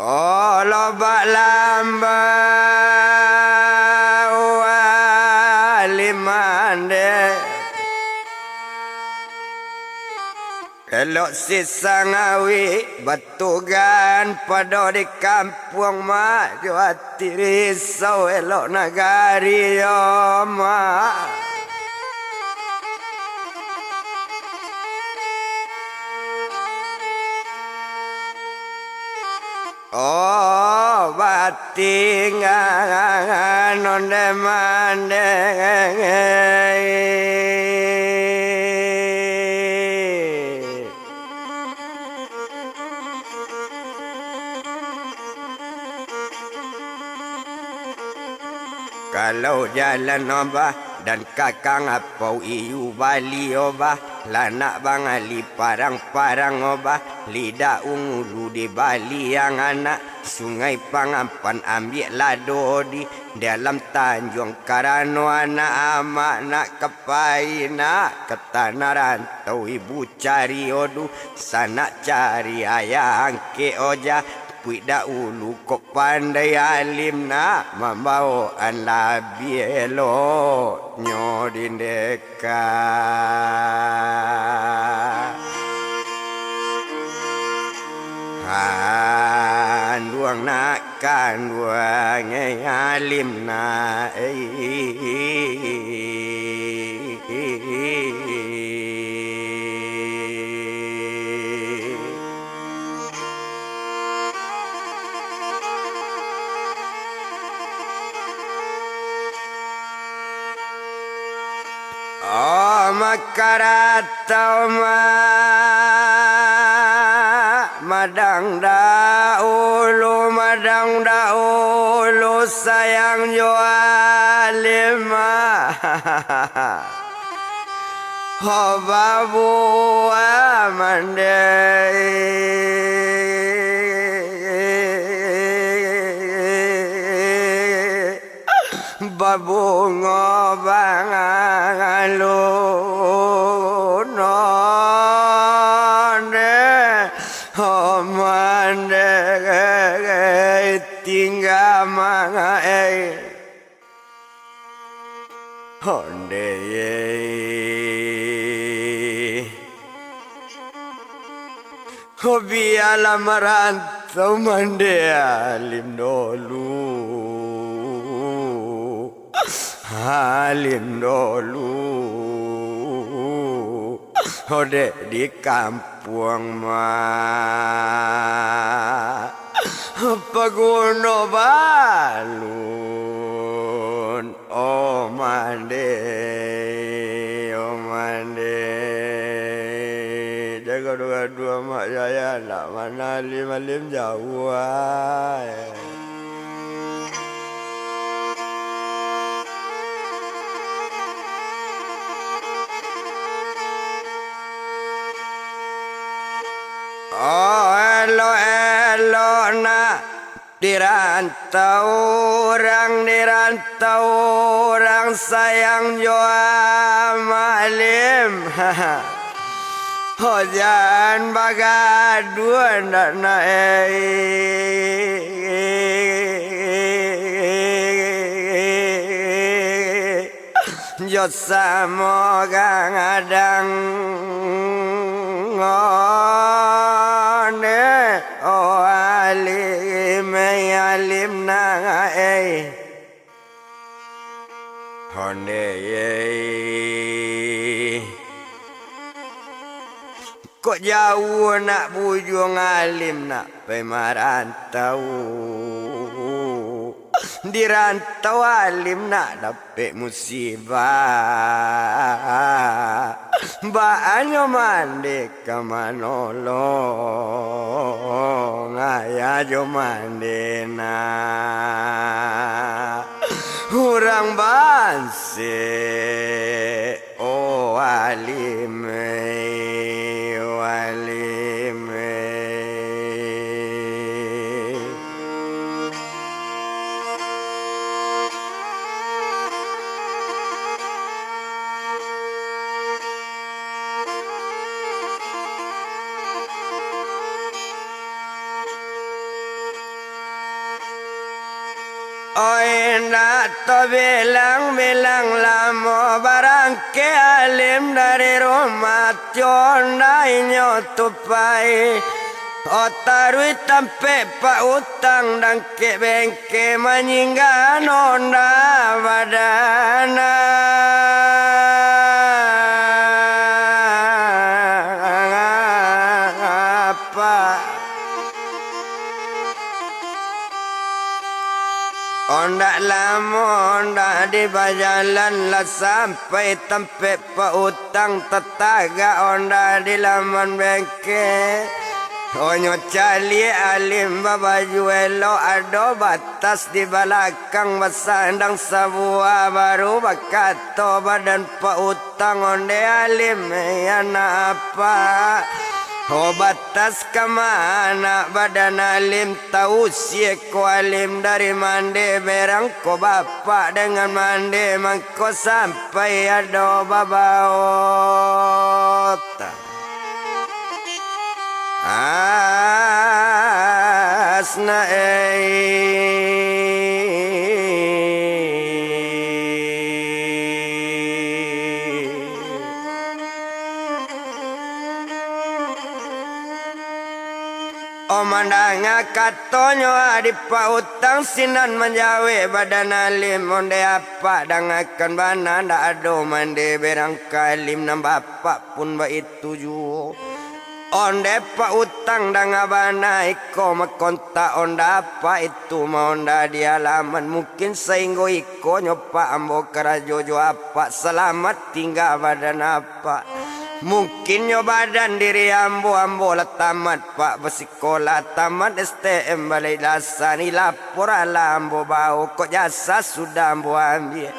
Oh, lobak lambau alim mandeh. Elok sisang awik batugan pado di kampuang mak jo ati risau elok nagari yo mak. Oh, batinggang onde mandeh. Kalau jalan obah, dan kakang apau iyu bali obah, lanak bangali parang-parang obah, lidak ungulu di baliang anak, Sungai Pangampan ambiak lado di dalam tanjuang, karano anak amak nak ka pai nak ka tanah rantau, ibu cari odu, sanak cari ayah angkek oja, puik dahulu kok pandai alim nak, mambaoan labiah eloknyo di ndeh. Ka. Kanduang nak kanduang, eh, alim nak, eh. Oh, makaratau ma-, madang dahulu, madang dahulu, sayang jo alim ma. Ho babuah mandeh. Babungo bangalun onde, oh, mandeh tingga mangae. Onde. Bialah marantau mandeh alim dolu, alim dolu, dek di kampuang ma paguno balun. Oh, mandeh, oh, mandeh. Jan gaduah-gaduah, Mak Yaya, nak mano alim-alim jauah ai. Oh, elok-elok nak di rantau urang, di rantau urang, sayang jo amak alim. Ho, jan bagaduah ndak nak, eh. Jo samo gadang, one, oh, alim, eh, alim nak, eh. Onde, eh. Kok jauah nak bujuang alim nak pai marantau. Di rantau alim nak dapek musibah. Baa nyo mandeh ka manolong, ayah jo mandeh nak. Urang banse. Oh, alim, eh, oh, alim, eh. Nak tabilang-bilang lamo barangkek Alim dari rumah, tiok ndak inyo tu pai. Oh, taruih tampek Pak Utang dangkek bengke manyinggan onda badan apak. Ondak lamo, ondak di bajalan, lah sampai tampek Pak Utang tatagak onda di laman bengke. Onyo caliak Alim babaju elok, ado batas di balakang, basandang sabuah, baru bakato badan Pak Utang, "Onde Alim, eh, anak apak. Ho, batas ka ma anak badan Alim, tausie ko Alim dari mande berang ko bapak dengan mande mangko sampai ado babaot." Asna ei. Oh, mandanga katonyo, adi Pak Utang sinan manjawek badan Alim, "Onde apak, dangakan bana, ndak ado mande berang ka Alim, nan bapak pun baitu juo. Onde Pak Utang, danga bana, iko makontak onda apak, itu ma onda di alaman. Mungkin sainggo ikonyo, Pak, ambo karajo jo apak, salamat tingga badan apak. Mungkin nyo badan diri ambo, ambo lah tamat, Pak, basikolah, tamat S T M balai dasan, ilapor alah ambo bao, kok jasa sudah ambo ambiak.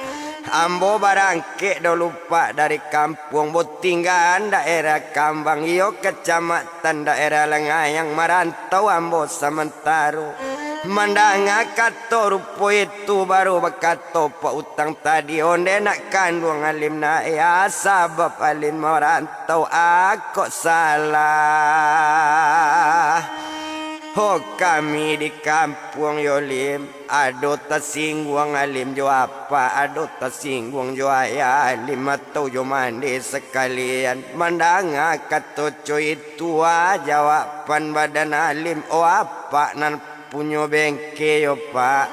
Ambo barangkek dulu, Pak, dari kampuang, batinggaan daerah Kambang, iyo, kacamatan daerah Lengayang, marantau ambo samantaro." Mandanga kato rupo itu, baru bakato Pak Utang tadi, "Onde nak kanduang Alim, nak, ya, sabab Alim marantau, akok salah. Ho, kami di kampuang yo, Lim, ado tasingguang Alim jo apak, ado tasingguang jo ayah Alim, atau jo mande sakalian." Mandanga kato co itu, ah, jawaban badan Alim, "Oh, apak nan punyo bengke yo, Pak.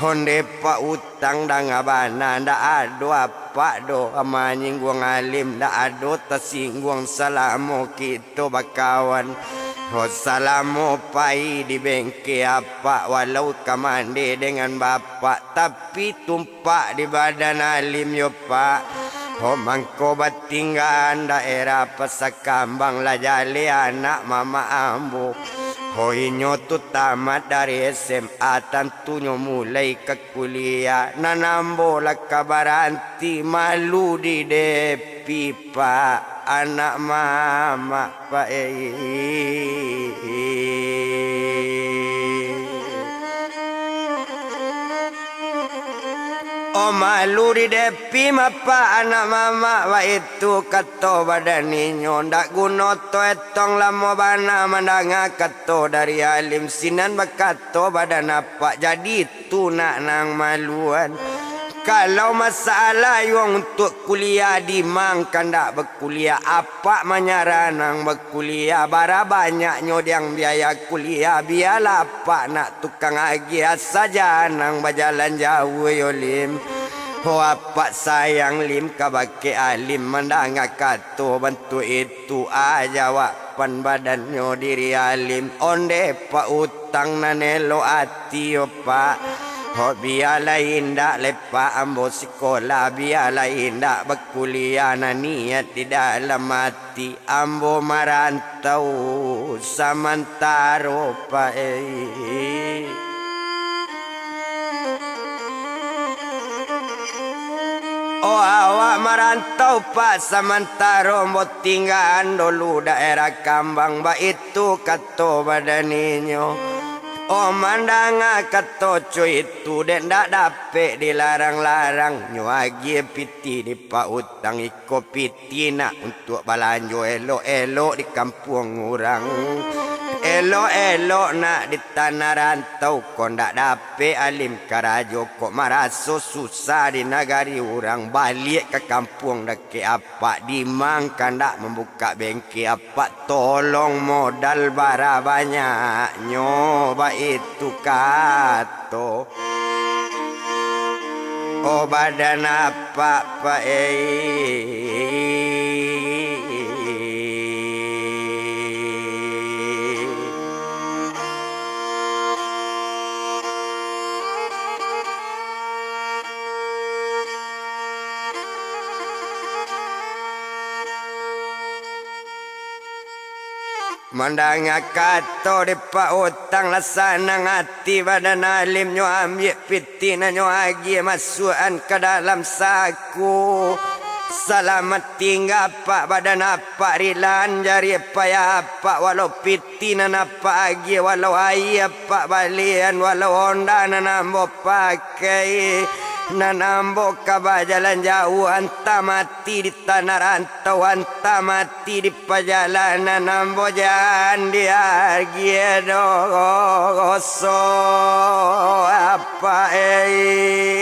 Onde Pak Utang, danga bana, ndak ado apak doh manyingguang Alim, ndak ado tasingguang salamo kito bakawan. Ho, salamo pai di bengke apak, walau ka mande dengan bapak, tapi tumpak di badan Alim yo, Pak. Ho, mangko batinggaan daerah Pasar Kambang, lah jaleh anak mamak ambo. Ho, inyo tu tamat dari S M A, tantunyo mulai ka kuliah, nan ambo lah ka baranti, malu didepi, Pak, anak mamak, Pak, eh." "Oh, malu didepi, mapak, anak mamak," baitu kato badan inyo. Ndak guno to etong, lamo bana mandanga kato dari Alim. Sinan bakato badan apak, "Jadi tu nak nang maluan. Kalau masalah yuang untuak kuliah, di ma kandak bakuliah, apak manyarah nang bakuliah, bara banyaknyo diang biaya kuliah, bialah apak nak tukang agiah saja nang bajalan jauah yo, Lim. Ho, apak sayang, Lim, kabake Alim." Mandanga kato bantuak itu, ah, jawaban badannyo diri Alim, "Onde Pak Utang nan elok ati yo, Pak. Ho, bialah indak lepak ambo sikolah, bialah indak bakuliah, nan niat di dalam ati ambo marantau samantaro, Pak, eh." "Oh, awak marantau, Pak, samantaro ambo tinggaan dulu daerah Kambang," baitu kato badan inyo. Oh, mandanga kato co itu, dek ndak dapek dilarang-larang, nyo agiah pitih di Pak Utang, iko pitih nak untuak balanjo elok-elok di kampuang urang. Elok-elok nak di tanah rantau, kok ndak dapek alim karajo, kok maraso susah di nagari urang, baliak ka kampuang dakek apak, dimang kandak mambukak bengke apak, tolong modal bara banyaknyo, baitu kato. Oh, badan apak, Pak, eh. Mandanga kato di Pak Utang, lah sanang ati badan alim, nyo ambiak pitih, nan nyo agiah masuakan ka dalam saku. Salamat tingga, Pak, badan apak, rilaan jari payah apak, walau pitih nan apak agiah, walau aia apak balian, walau onda nan ambo pakai, nan ambo ka bajalan jauah, antah mati di tanah rantau, antah mati di pajalanan, ambo jan diagiah doso apak, eh.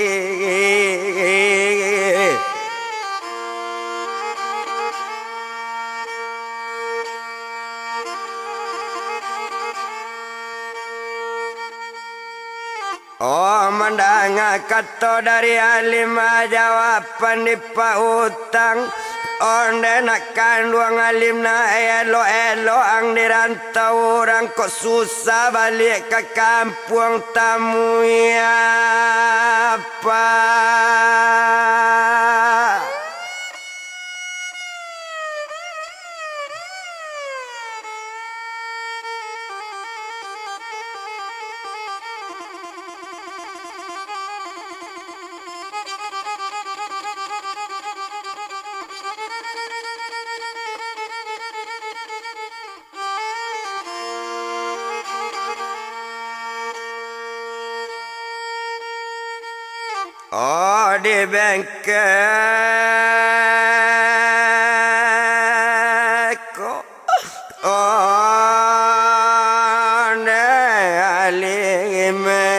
Oh, mandanga kato dari alim, jawaban di Pak Utang. Onde nak kanduang alim, nak elok-elok ang di rantau urang, kok susah baliak ka kampuang, tamui apak. Oh, di bengke ko. Oh, ne alime.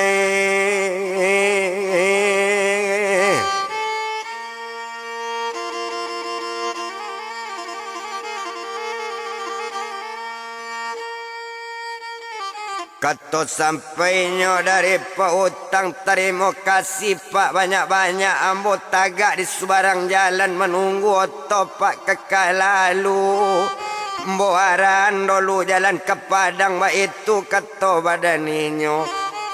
Kato sampainyo dari Pak Utang, tarimo kasih, Pak, banyak-banyak. Ambo tagak di subarang jalan, manunggu oto, Pak, ka, ka lalu. Ambo arahan dulu jalan ka Padang, baitu kato badan inyo.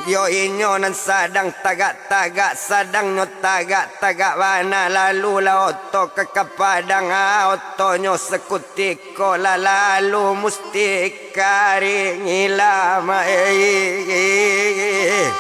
Yo, inyo nan sadang tagak-tagak, sadang nyo tagak-tagak bana, lalu lah oto ka, ka Padang, ah, otonyo sakutiko lah lalu, musti ka ringilah, ma-, eh.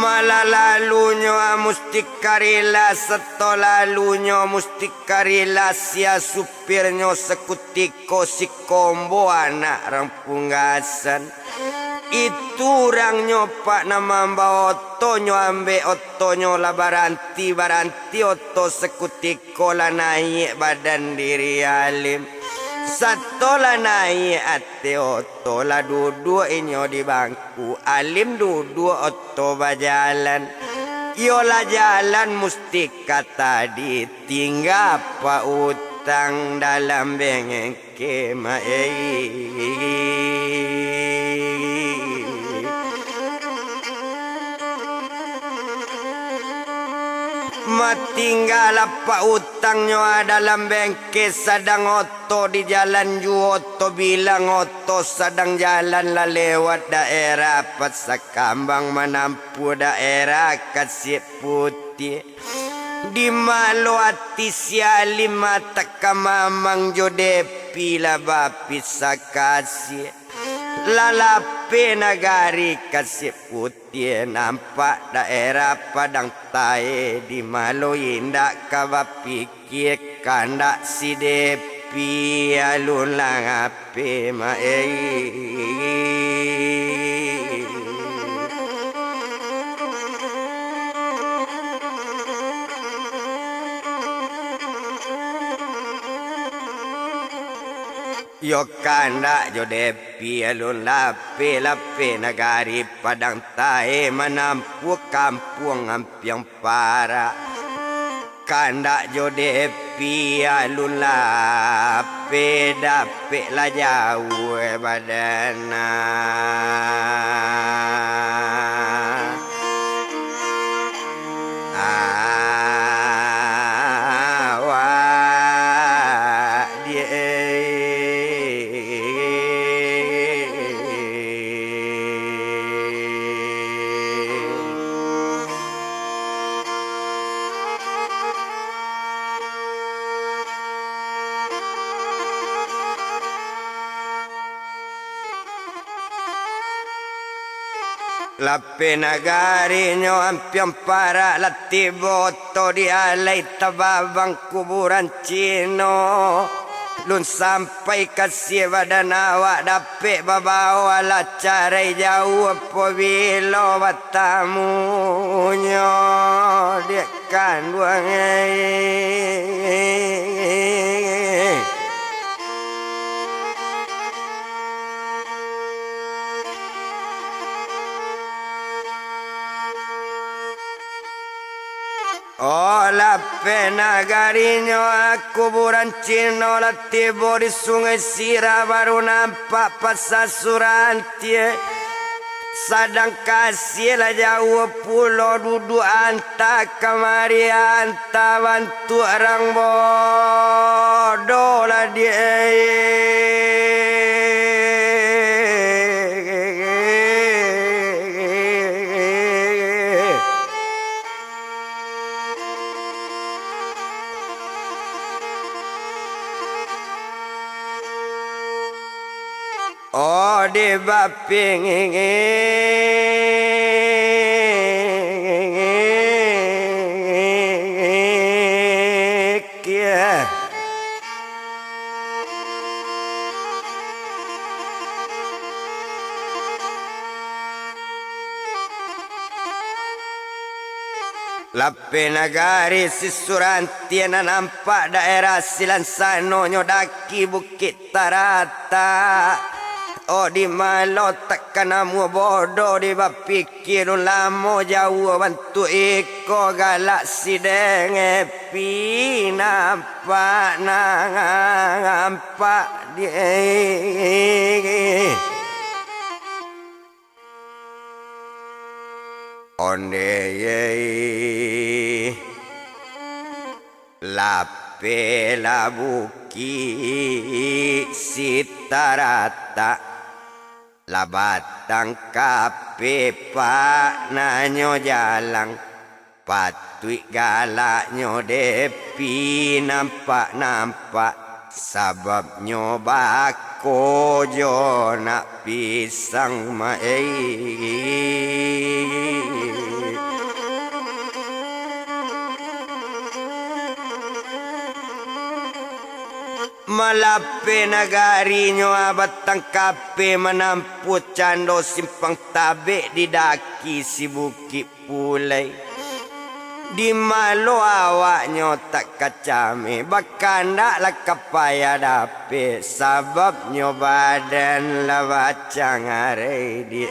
Malah lalunyo musti ka rila, sato lalunyo musti ka rila, sia supirnyo sakutiko si Kombo anak rang Punggasan. Itu urangnyo, Pak, nan mambao otonyo, ambek otonyo lah baranti, baranti oto sakutiko. Ko lah naiak badan diri Alim, sato lah naiak ateh oto, lah duduak inyo di bangku, Alim duduak oto bajalan. Iyo lah jalan musti ka tadi, tingga Pak Utang dalam bengke. Kemah, eh. Matingga lah Pak Utang nyo dalam bengke, sadang oto di jalan juo, oto bilang oto sadang jalan lah lewat daerah Pasar Kambang, manampuah daerah Kasik Putiah. Di malo ati si Alim, matak ka mamang jo Depi lah bapisah kasih. Lah lapeh nagari Kasik Putiah, nampak daerah Padang Tae, di malo indak ka bapikia, kandak si Depi alun lah Pe ma-, eh. Iyo kandak jo Depi alun lapeh-lapeh nagari Padang Tae manampuah kampuang Ampiang Parak. Kandak jo Depi alun lapeh dapek lah jauah badan. Awak diak. Lapeh nagarinyo Ampiang Parak lah tibo to di alai tababang kuburan Cino. Lun sampai kasiah badan awak dapek babao alah carai jauah apo bilo batamunyo dek kanduang ai. Oh, lapeh nagarinyo, kuburan Cino lah tibo di Sungai Sirah, baru nampak Pasa Surantie. Sadang kasiah lah jauah pulo duduak anta kamari anta bantuak rang bodoh lah di. Oh, di bapingik. Lapeh nagari si Surantie nan nampak daerah silansanonyo daki Bukik Taratak. Oh, di malo tak ka namuah bodoh di bapikia, lun lamo jauah bantuak iko galak si Depi nampak nampak di. Onde yei, lapeh lah Bukik Sitaratak, lah batang kapeh pak nanyo jalang. Patuik galaknyo Depi nampak-nampak, sababnyo bako jo nak pisang ma-, ei. Malapeh nagarinyo, batang kapeh manampuah cando simpang tabek di daki si Bukik Pulai. Di malo awaknyo tak ka cameh, bakandak lah ka payah dapek, sababnyo badan lah bacangarai di.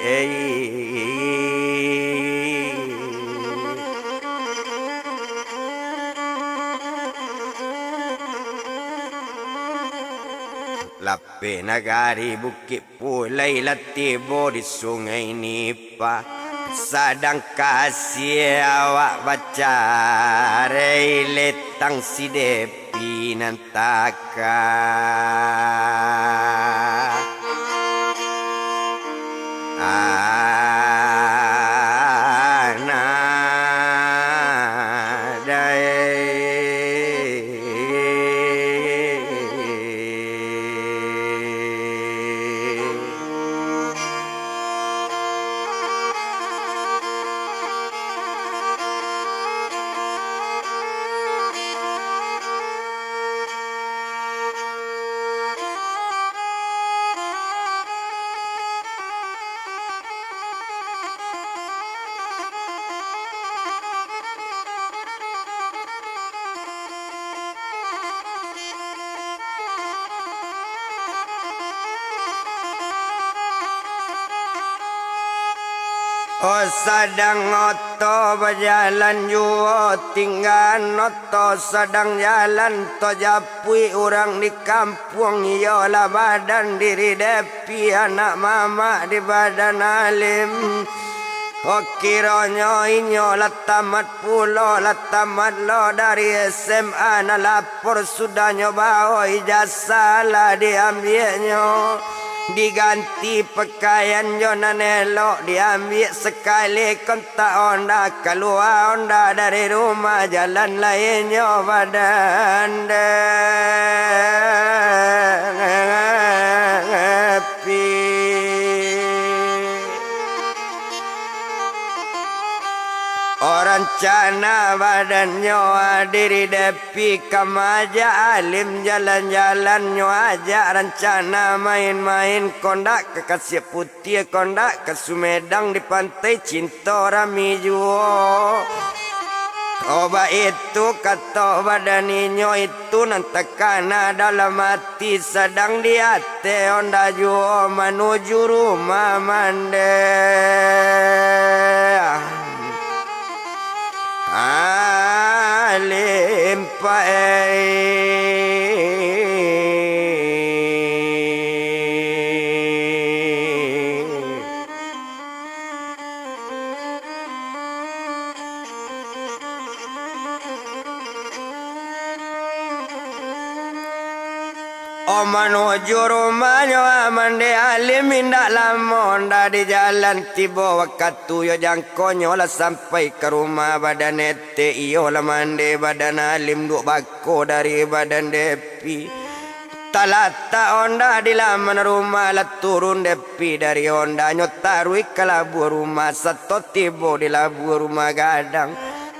Lapeh nagari Bukik Pulai lah tibo di Sungai Nipah, sadang kasiah awak bacarai letang si Depi nan taka. Anadai. Oh, sadang oto bajalan juo, tinggaan oto sadang jalan, tojapuik urang di kampuang, iyolah badan diri Depi, anak mamak di badan Alim. Oh, kironyo inyo lah tamat pulo, lah tamat lo dari S M A, nan lapor sudahnyo bao ijazah lah diambiaknyo. Diganti pakaian jo nan elok, diambiak sakali kontak onda, kalua onda dari rumah, jalan lai inyo badan Depi. Oh, rancana badannyo diri Depi ka maajak Alim jalan-jalan, nyo ajak rancana main-main, kondak ka Kasiak Putiah, kondak ka Sumedang, di Pantai Cinto rami juo. Oh, baitu kato badan inyo, itu nan takana dalam ati, sadang di ateh onda juo manuju rumah mande Alim Pae. Oh, manuju rumahnyo Mande Alim, indak lamo ndak di jalan, tibo wakatu yo jangkonyo lah sampai ka rumah badan Etek, iyo lah mande badan Alim duo bako dari badan Depi. Talatak onda di laman rumah, lah turun Depi dari onda, nyo taruih ka labuah rumah, sato tibo di labuah rumah gadang.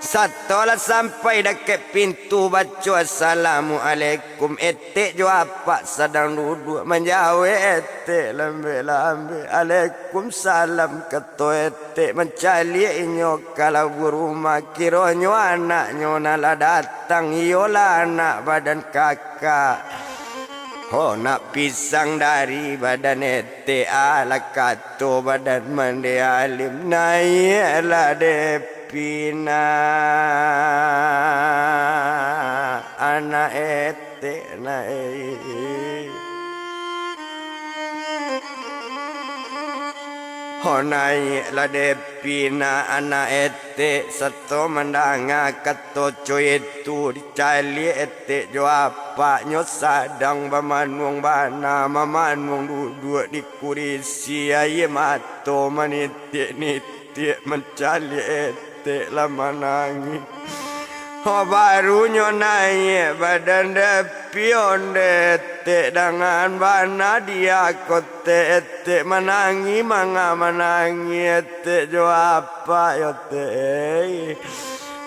Sato lah sampai dakek pintu, baco, "Assalamualaikum." Etek jo apak sadang duduak, manjawek Etek lambek-lambek, "Alaikumsalam," kato Etek. Mancaliak inyo ka labuah rumah, kironyo anaknyo nan lah datang, iyolah anak badan kakak. Ho, nak pisang dari badan Etek, alah kato badan Mande Alim, naiaklah Depi nak, anak Etek nak, eh. Ho, naiaklah Depi nak, anak Etek, sato mandanga kato co itu, dicaliak Etek jo apaknyo sadang bamanuang bana, mamanuang duduak di kurisi, aia mato manitiak-nitiak mancaliak Etek lah manangih. Ho, barunyo naiak badan Depi, ondeh Etek, dangan bana diak ko Tek, Etek manangih, manga manangih Etek jo apak yo Tek.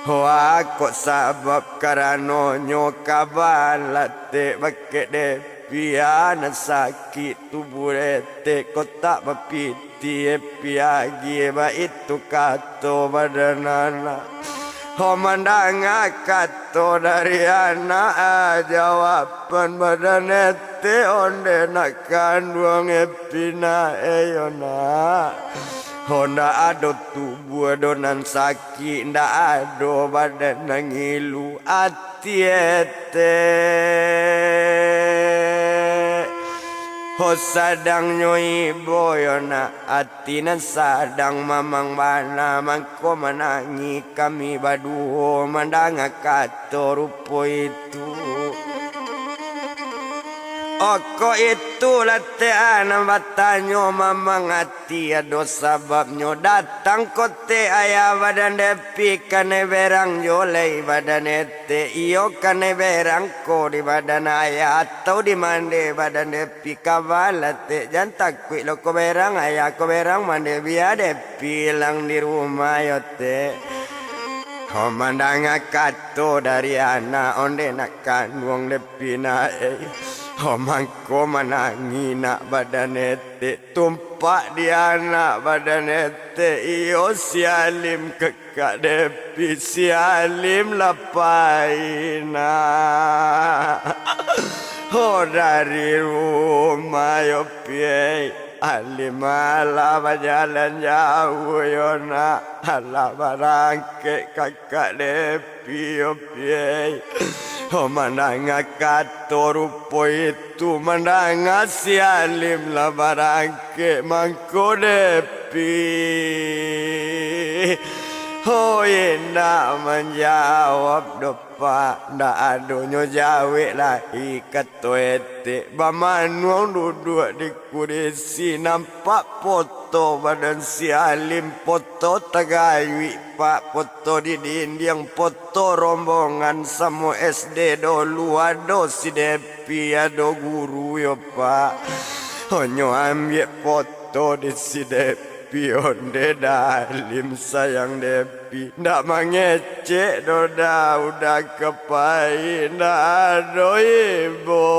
Ho, a kok sabab karanonyo ka bana Tek, bakeh Depi nan sakik tubuah Etek, kok tak bapitih Epi agi, baitu kato badan anak. Ho, mandanga kato dari anak, a, jawaban badan Etek, ondeh nak kanduang Epi nak, eh, yo nak. Ho, ndak ado tubuah doh nan sakik, ndak ado badan nan ngilu, ati Etek ho sadangnyo ibo yo nak, ati nan sadang mamang bana, mangko manangih kami baduo mandanga kato rupo itu. Okok itulah Tek, a, nan batanyo mamang ati ado sababnyo. Datang ko Tek ayah badan Depi kanai berang jo lai badan Etek, iyo kanai berang ko di badan ayah atau di mande badan Depi, ka bana Tek, jan takuik lo ko berang ayah, ko berang mande, bia Depi ilang di rumah yo Tek. Ho, mandanga kato dari anak, ondeh nak kanduang Depi nak, eh. Ho, mangko manangih nak badan Etek, tumpak di anak badan Etek, iyo si Alim kakak Depi, si Alim lah pai nak. Ho, dari rumah yo Pi, eh. Alim alah bajalan jauah yo nak, alah barangkek kakak Depi yo piai. Oh, mandanga kato rupo itu, mandanga si Alim lah barangkek mangko Depi. Oh, indak manjawab doh. Pak, ndak adonyo jawek lai, kato etek. Bamanuang duduak di kurisi, nampak poto badan si Alim, poto tagayuik, Pak, poto di dindiang, poto rombongan samo S D dolu, ado si Depi, ado guru yo, Pak. Onyo ambiak poto di si Depi, onde Dalim sayang Depi. Ndak mangecek doh, Uda, Uda ka pai, ndak ado ibo.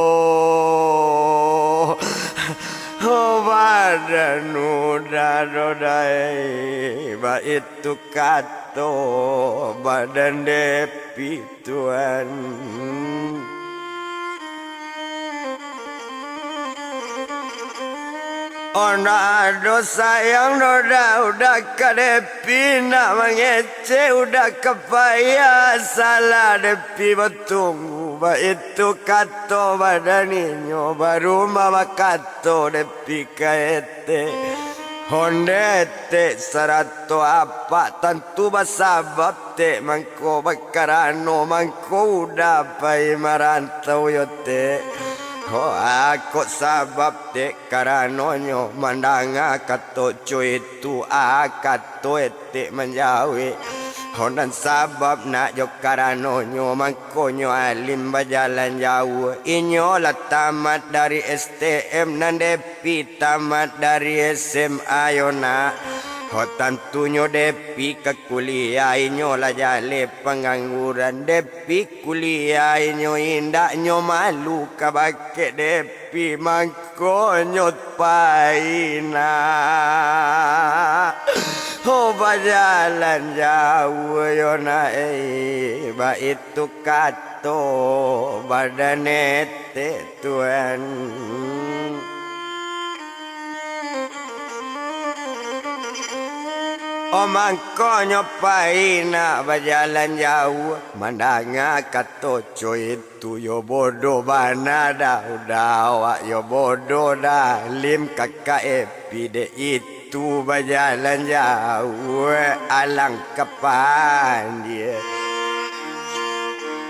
Oh, badan Uda doh, Dai, baitu kato badan Depi, Tuan. Oh, ndak ado sayang doh, Uda, Uda ka Depi, ndak mangecek, Uda ka pai, salah Depi batunggu, baitu kato badan inyo, barumah bakato Depi ka etek. Onde etek sarato apak, tantu basabab tek mangko, bakarano mangko Uda pai marantau yo tek. Ho, a kok sabab tek, karanonyo mandanga kato co itu, a kato etek manjawek. Ho, nan sabab nak jo karanonyo mangkonyo Alim bajalan jauah. Inyo lah tamat dari S T M nan Depi tamat dari S M A yo nak. Ho, tantunyo Depi ka kuliah, inyo lah jaleh pangangguran. Depi kuliah inyo indak, nyo malu ka bakeh Depi, mangkonyo pai nak. Ho, bajalan jauah yo nak, eh, baitu kato badan etek, Tuan. Oh, mangkonyo pai nak bajalan jauah, mandanga kato co itu yo bodoh bana, Uda, Uda, awak yo bodoh, Dalim kakak Epi dek itu bajalan jauah, alang ka pandia.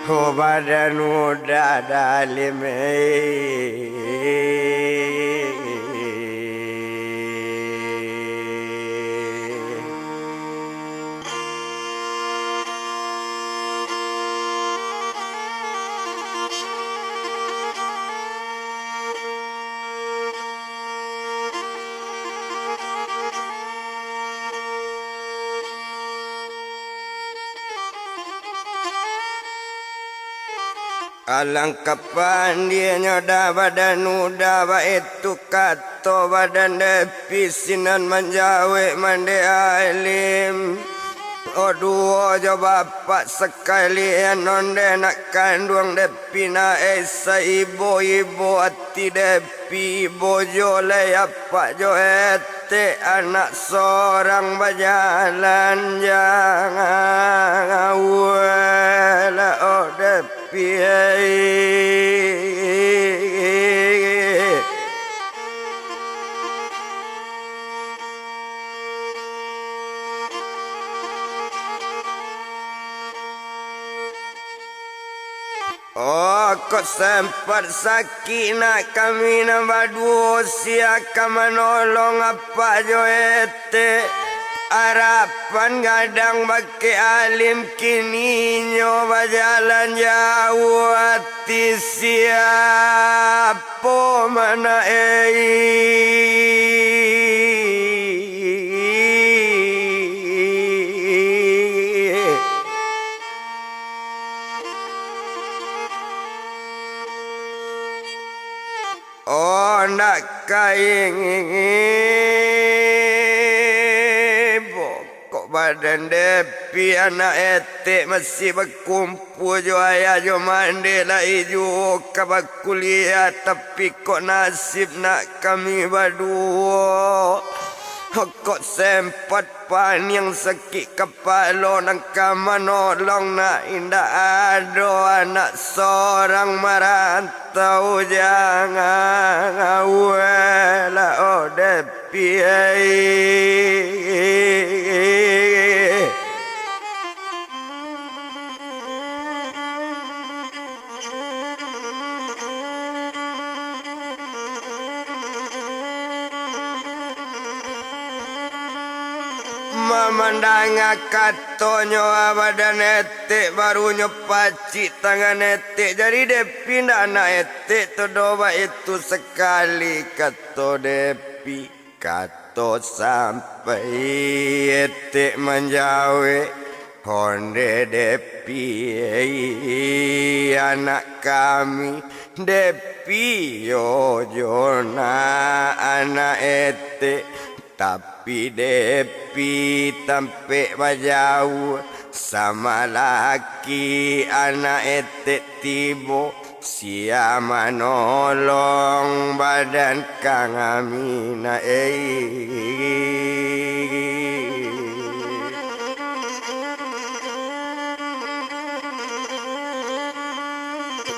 Ho, badan Uda Dalim, eh. Alangkah pandianyo Da badan Uda, baitu kato badan Depi sinan manjawek mandeh Alim. O duo jo bapak sakalian, onde nak kanduang Depi, nak esa ibo-ibo ati Depi, ibo jo lai apak jo etek, anak sorang bajalan jauah, o Depi. O, kok sempat sakik nak kami nan baduo, sia ka manolong apak jo etek. Arapan gadang bakeh Alim, kininyo bajalan jauah ati siapo mana, ei. O, ndak ka ingin bokok Badan Depi anak etek masih bakumpua jo ayah jo mandeh lai juo ka bakuliah, tapi kok nasib nak kami baduo. Kok sempat paniang sakik kapalo nan ka manolong nak, indak ado anak sorang marantau, jangan aweh lah, oh Depi. Mamandanga katonyo, badan etek barunyo pacik, tangan etek jadi Depi, ndak anak etek tu doh, baitu sakali kato Depi. Kato sampai etek manjawek, onde Depi, anak kami, Depi yo jo nak anak etek, tapi Depi tampek bajauah, samalaki anak etek tibo, sia manolong badan kami nak, ei.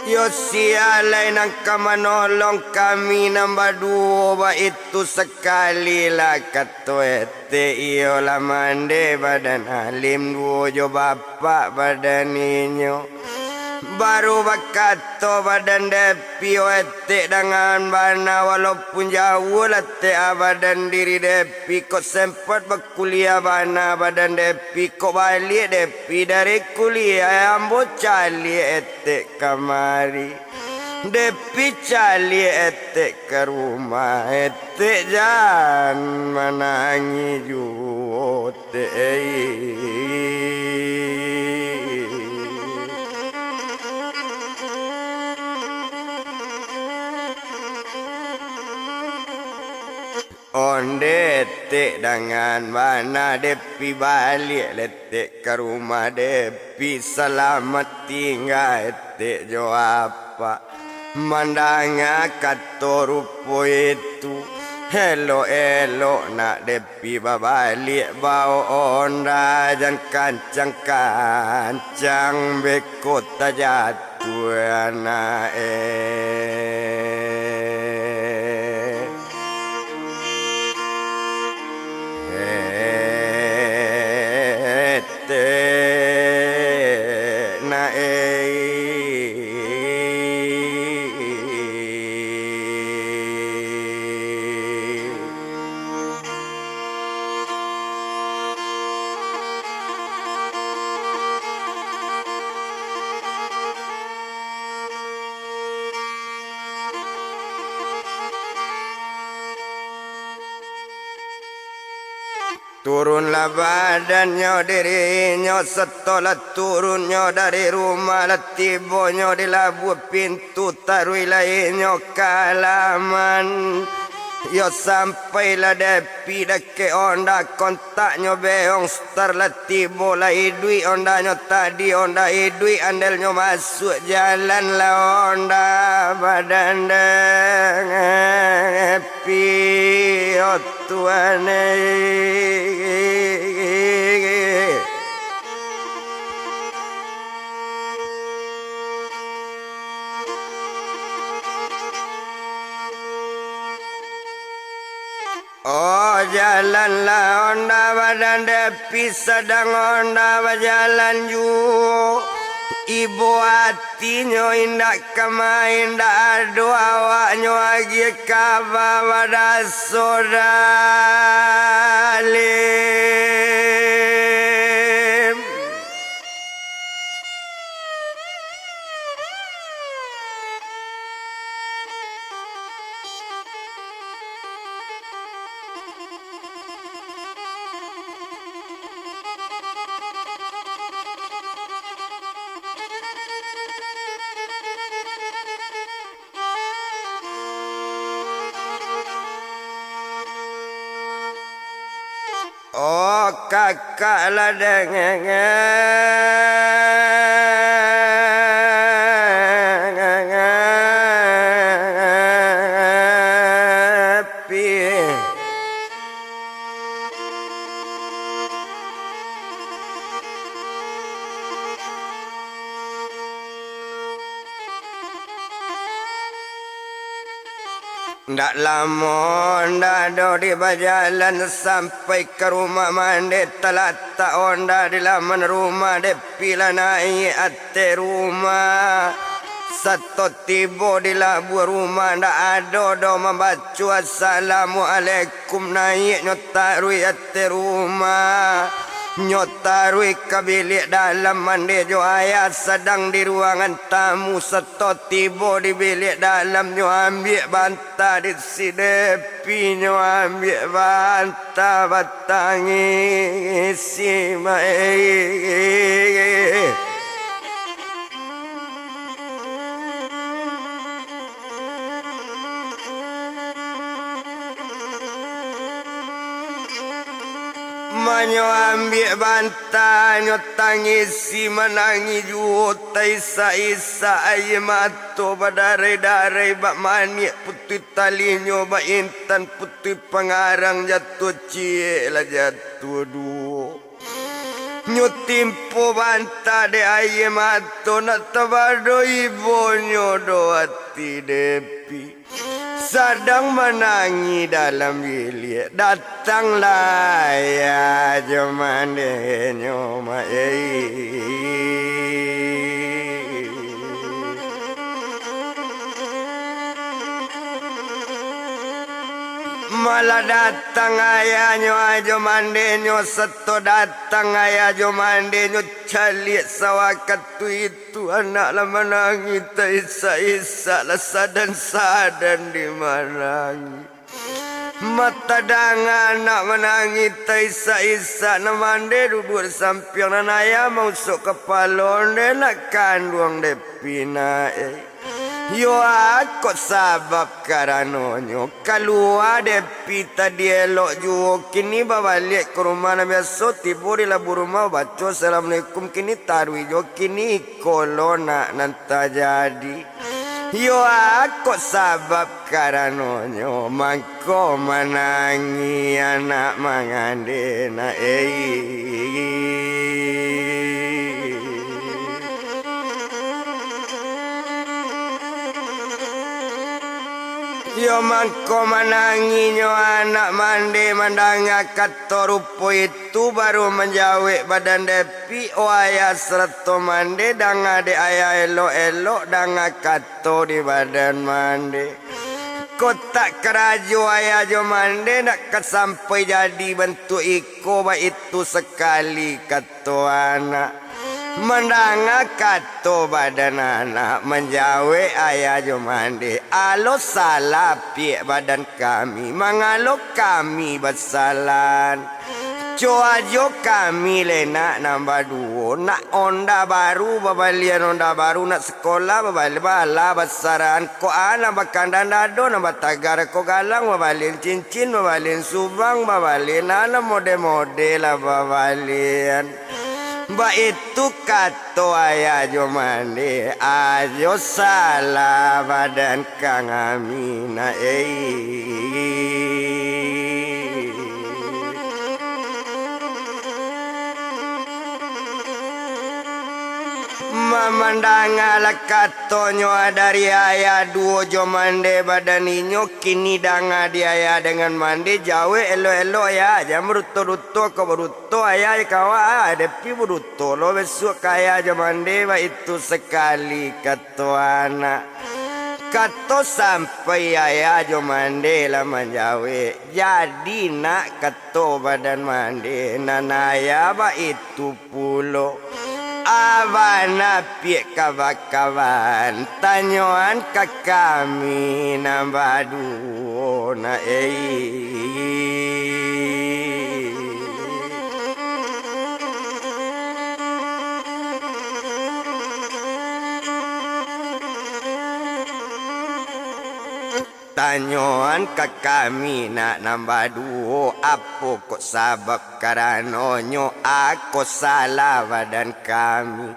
Yo sia lai nan ka manolong kami nan baduo, baitu sakali lah kato etek, iyolah mandeh badan Alim duo jo bapak badan inyo. Baru bakato badan Depi, oh etek, dangan bana, walaupun jauah latak badan diri Depi, kok sempat bakuliah bana badan Depi, kok baliak Depi dari kuliah, ambo caliak etek kamari. Depi caliak etek ka rumah, etek jan manangih juo, etek, ei. Onde etek dangan bana Depi, baliak lah etek ka rumah Depi, salamat tingga etek jo apak. Mandanga kato rupo itu, elok-elok nak Depi babaliak bao onda, jan kancang-kancang beko tajatuah nak, eh. Etek nak, ei. Turunlah badannyo dirinyo, satolah turunnyo dari rumah, lah tibonyo di labuah pintu, taruihlah inyo ka halaman. Iyo sampailah Depi dakek onda, kontaknyo beong, star lah tibo, lah iduik ondanyo tadi, onda iduik, andelnyo masuak jalan lah onda badan Depi, oh Tuhan, eh. Oh, jalanlah onda badan Depi, sadang onda bajalan juo. Ibo atinyo indak ka main, indak ado awaknyo agiah kaba badaso dalim. Oh, Akak lah dengeng api. Ndak lamo, ndak ado di bajalan, sampai ka rumah mande, talatak onda di laman rumah, Depi lah naiak ateh rumah. Sato tibo di labuah rumah, ndak ado doh mambaco assalamualaikum, naiak nyo taruih ateh rumah. Nyo taruih ka biliak dalam mande jo ayah, sadang di ruangan tamu. Sato tibo di biliak dalam, nyo ambiak banta di si Depi, nyo ambiak banta, batangih si mai. Manyo ambiak banta, nyo tangisi manangih juo, taisak-isak aia mato badarai-darai bak maniak putuih talinyo, bak intan putuih pangarang jatuah ciek lah jatuah duo. Nyo timpo banta dek aia mato, nak tabado ibonyo doh ati Depi. Sadang manangih dalam biliak, datanglah ayah jo mandenyo, mak ei. Malah datang ayahnyo jo mandenyo, sato datang ayah jo mandenyo, caliak sawakatu itu anak lah manangih taisak-isak, lah sadan-sadan di manangih. Mata danga anak manangih taisak-isak, nan mande duduak di sampiang, nan ayah mausok kapalo, ndeh nak kanduang Depi nak ei. Yo a kok sabab karanonyo, kalua Depi tadi elok juo, kini babaliak ka rumah nan biaso, tibo di labuah rumah, baco assalamualaikum, kini taruih juo, kini iko lo nak nan tajadi. Yo a kok sabab karanonyo, mangko manangih anak mangande nak ei. Yo mangko manangihnyo anak mande mandanga kato rupo itu, baru manjawek badan Depi, o ayah sarato mande, danga dek ayah elok-elok, danga kato di badan mande. Kok tak karajo ayah jo mande, ndak ka sampai jadi bantuak iko, baitu sakali kato anak. Mandanga kato badan anak, manjawek ayah jo mande, alo salah piak badan kami, mangalo kami basalahan. Coa jo kami lai nak nan baduo, nak onda baru, babalian onda baru, nak sakolah, babali-, bala basarahan, kok a nan bakandang dado, nan batagar ko galang, babalian cincin, babalian subang, babalian a nan mode-mode lah babalian. Baitu kato ayah jo mande, a jo salah badan kami nak ei. Mamandanga lah katonyo dari ayah duo jo mande badan inyo, kini danga di ayah dengan mande, jawek elok-elok ayah, jan baduto-duto, kok baduto ayah, kawa Depi baduto lo bisuak ka ayah jo mande, baitu sakali kato anak. Kato sampai ayah jo mande lah manjawek, jadi nak kato badan mande, nan ayah baitu pulo. A bana piak kawan-kawan, tanyoan ka kami nan baduo nak ei. Tanyoan ka kami nak nan baduo, apo kok sabab karanonyo ako salah badan kami?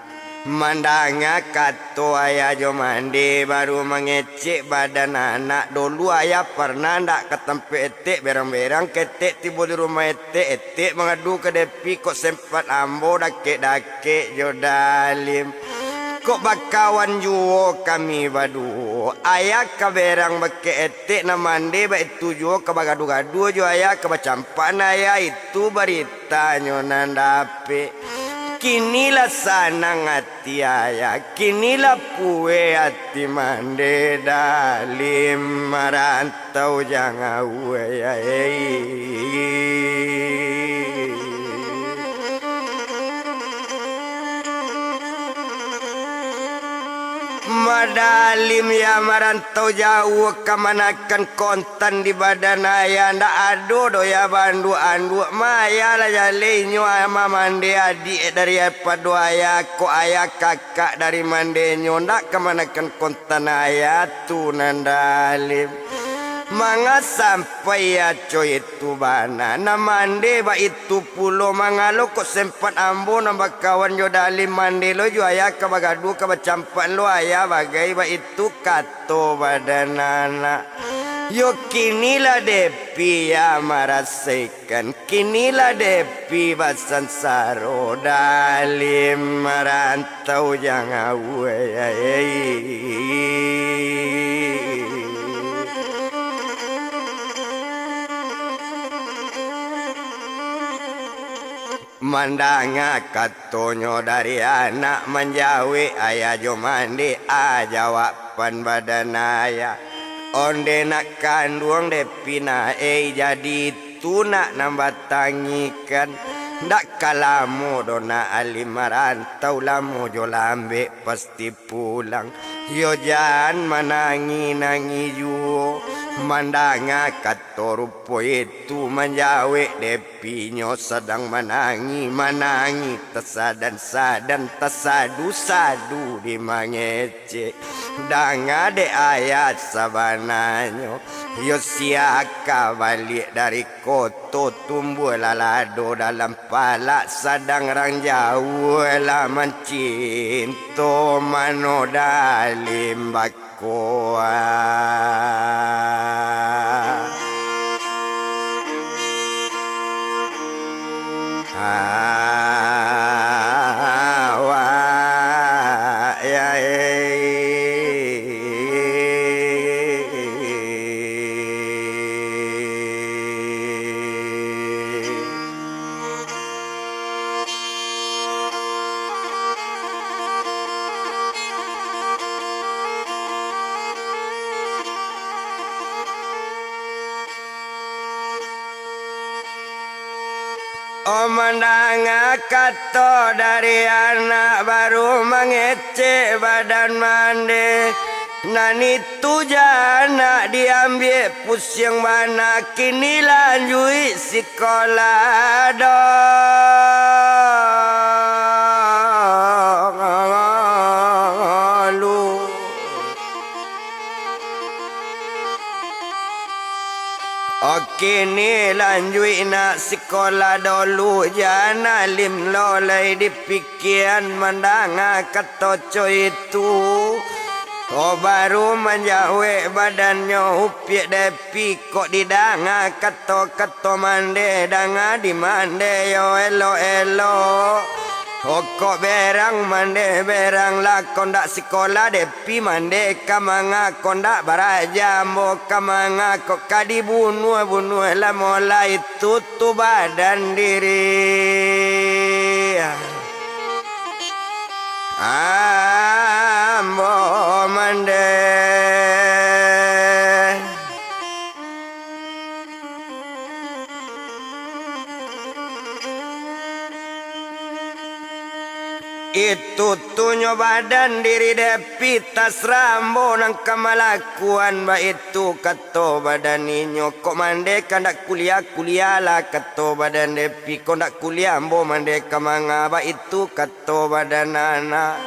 Mandanga kato ayah jo mande, baru mangecek badan anak. Dulu ayah parnah ndak ka tampek etek, berang-berang ka etek tibo di rumah etek, etek mangadu ka Depi, kok sempat ambo dakek-dakek jo Dalim. Kok bakawan juo kami baduo, ayah ka berang bakeh etek nan mande, baitu juo ka bagadu-gadu jo ayah, ka bacampak nan ayah, itu baritanyo nan dapek. Kini lah sanang ati ayah, kini lah pueh ati mande, Dalim marantau jang awai. Madalim ya marantau jauah, ka manakan kontan di badan ayah, ndak ado doh ya baanduak-anduak, ma ayah lah jaleh inyo ama mande adiak daripado ayah, kok ayah kakak dari mandenyo, ndak ka manakan kontan ayah tu nan Dalim. Manga sampai aco itu bana, nan mande baitu pulo, mangalo kok sempat ambo nan bakawan jo Dalim mande lo jo ayah ka bagadu ka bacampak lo ayah bagai baitu kato badan anak. Yo kini lah Depi ya marasai kan, kini lah Depi basansaro, Dalim marantau jang awai. Mandanga katonyo dari anak, manjawek ayah jo mande, a jawaban badan ayah. Onde nak kanduang Depi nak, ei, jadi tu nak nan batangikan. Ndak ka lamo doh nak Alim marantau, lamo jo lambek pasti pulang. Yo jan manangih-nangih juo, mandanga kato rupo itu, manjawek Depinyo sadang manangih, manangih tasadan-sadan, tasadu-sadu di mangecek. Danga dek ayah sabananyo, yo sia ka baliak dari koto, tumbuahlah lado dalam palak, sadang rang jauah lah mancinto, mano Dalim bak- ko. Awak, ya, eh. Oh, mandanga kato dari anak, baru mangecek badan mande. Nan itu ja anak diambiak pusiang bana, kini lanjuik sikolah dolu. Oh, kini lanjuik nak sikolah dolu, jan Alim lo lai dipik- kian mandanga kato co itu, oh, baru manjawek badannyo upiak Depi, kok didanga kato-kato mande, danga di mande yo elok-elok. Oh, kok berang mande berang lah, kok ndak sikolah Depi mande ka manga, kok ndak baraja ambo ka manga, kok ka dibunuah-bunuah lah mulai tu tu badan diri ambo mande. Itu tu nyo badan diri Depi, tasrah ambo nan ka malakuan baitu, kato badan inyo. Kok mande ka ndak kuliah-kuliah lah, kato badan Depi, kok ndak kuliah ambo mande ka manga, baitu kato badan anak.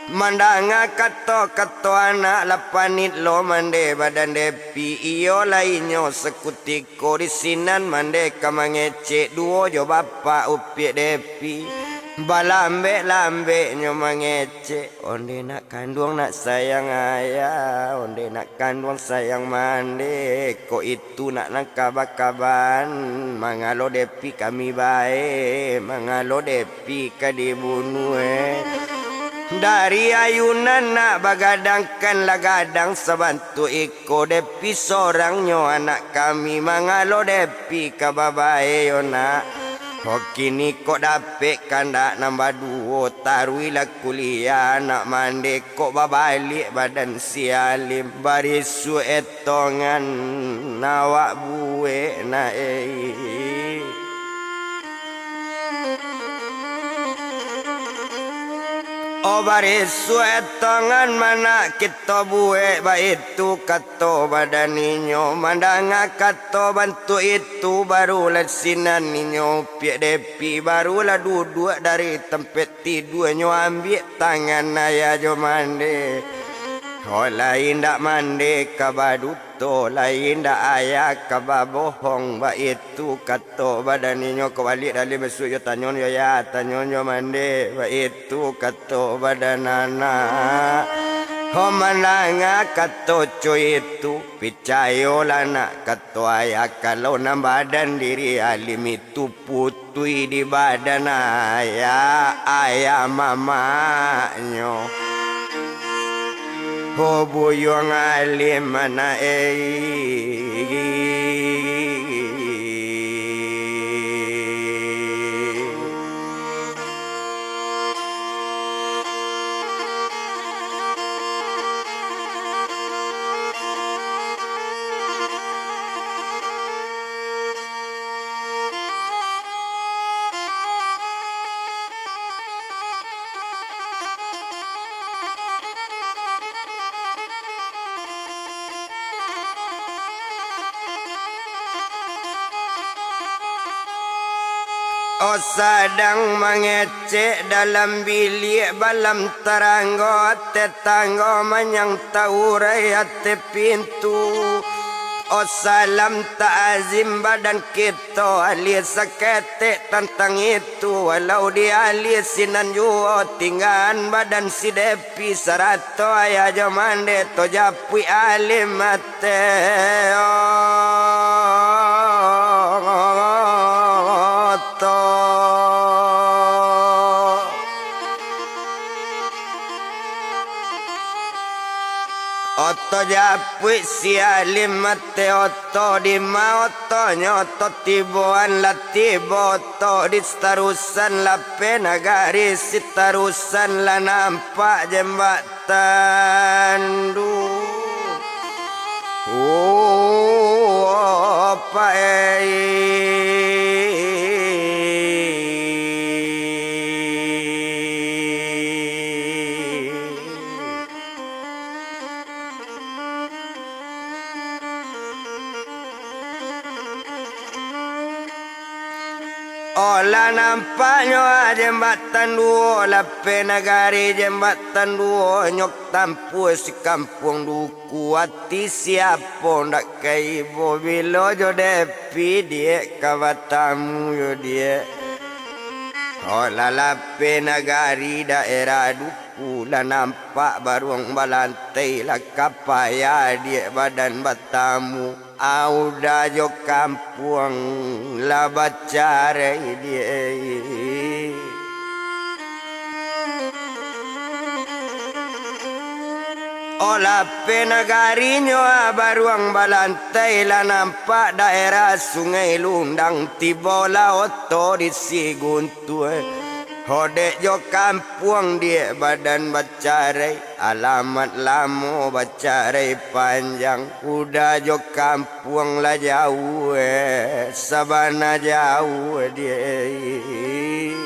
Mandanga kato-kato anak, lah panit lo mande badan Depi. Iyo lah inyo sakutiko di sinan mande ka mangecek, duo jo bapak upiak Depi. Balambek-lambeknyo mangecek, "Onde nak kanduang nak sayang ayah, onde nak kanduang sayang mande, kok itu nak nan kaba-kabaan, mangalo Depi kami bae, mangalo Depi ka dibunuah, eh. Dari ayunan nak bagadangkan lah gadang sabantuak iko, Depi sorangnyo anak kami, mangalo Depi ka babae yo nak. Kok kini kok dapek kandak nan baduo, taruihlah kuliah anak mande, kok babaliak badan si Alim, barisuak etongan awak buek nak ei." Oh, barisuak etongan manak kito buek, baitu kato badan inyo. Mandanga kato bantuak itu, barulah sinan inyo upiak Depi, barulah duduak dari tampek tiduanyo, ambiak tangan ayah jo mande. Oh, lai indak mande ka baduto, lai indak ayah ka babohong, baitu kato badan inyo. Kok baliak dari basuak jo tanyo jo ayah, tanyo jo mande, baitu kato badan anak. Oh, mandanga kato co itu, picayolah nak kato ayah, kalau nan badan diri Alim itu putuih di badan ayah, ayah mamaknyo. Ho buyuang Alim anak ei. Oh, sadang mangecek dalam biliak, balam taranggo ateh tanggo, manyang taurai ateh pintu. Oh, salam ta'azim badan kito, alah saketek tantang itu, walau di alah sinan juo, tinggaan badan si Depi sarato ayah jo mande, to japuik Alim ateh oto. Oto japuik si Alim ateh oto, dima otonyo oto tiboan, lah tibo oto di Sitarusan, lapeh nagari Sitarusan, lah nampak jembatan. Tandu. Oh, apak ei. Oh, lah nampaknyo, ah, jambatan duo, lapeh nagari jambatan duo, nyok tampuah si kampuang duku, ati siapo ndak ka ibo, bilo jo Depi diak ka batamu yo diak. Oh, lah lapeh nagari daerah duku. Lah nampak baruang balantai, lah ka payah diak badan batamu. Auda jo kampuang lah bacarai diak. Oh, lapeh nagarinyo, ah, baruang balantai, lah nampak daerah Sungai Lundang, tibolah oto di Sigun Tuai. Ho dek jo kampuang diak badan bacarai, alamat lamo bacarai panjang, uda jo kampuang lah jauah, eh, sabana jauah diak.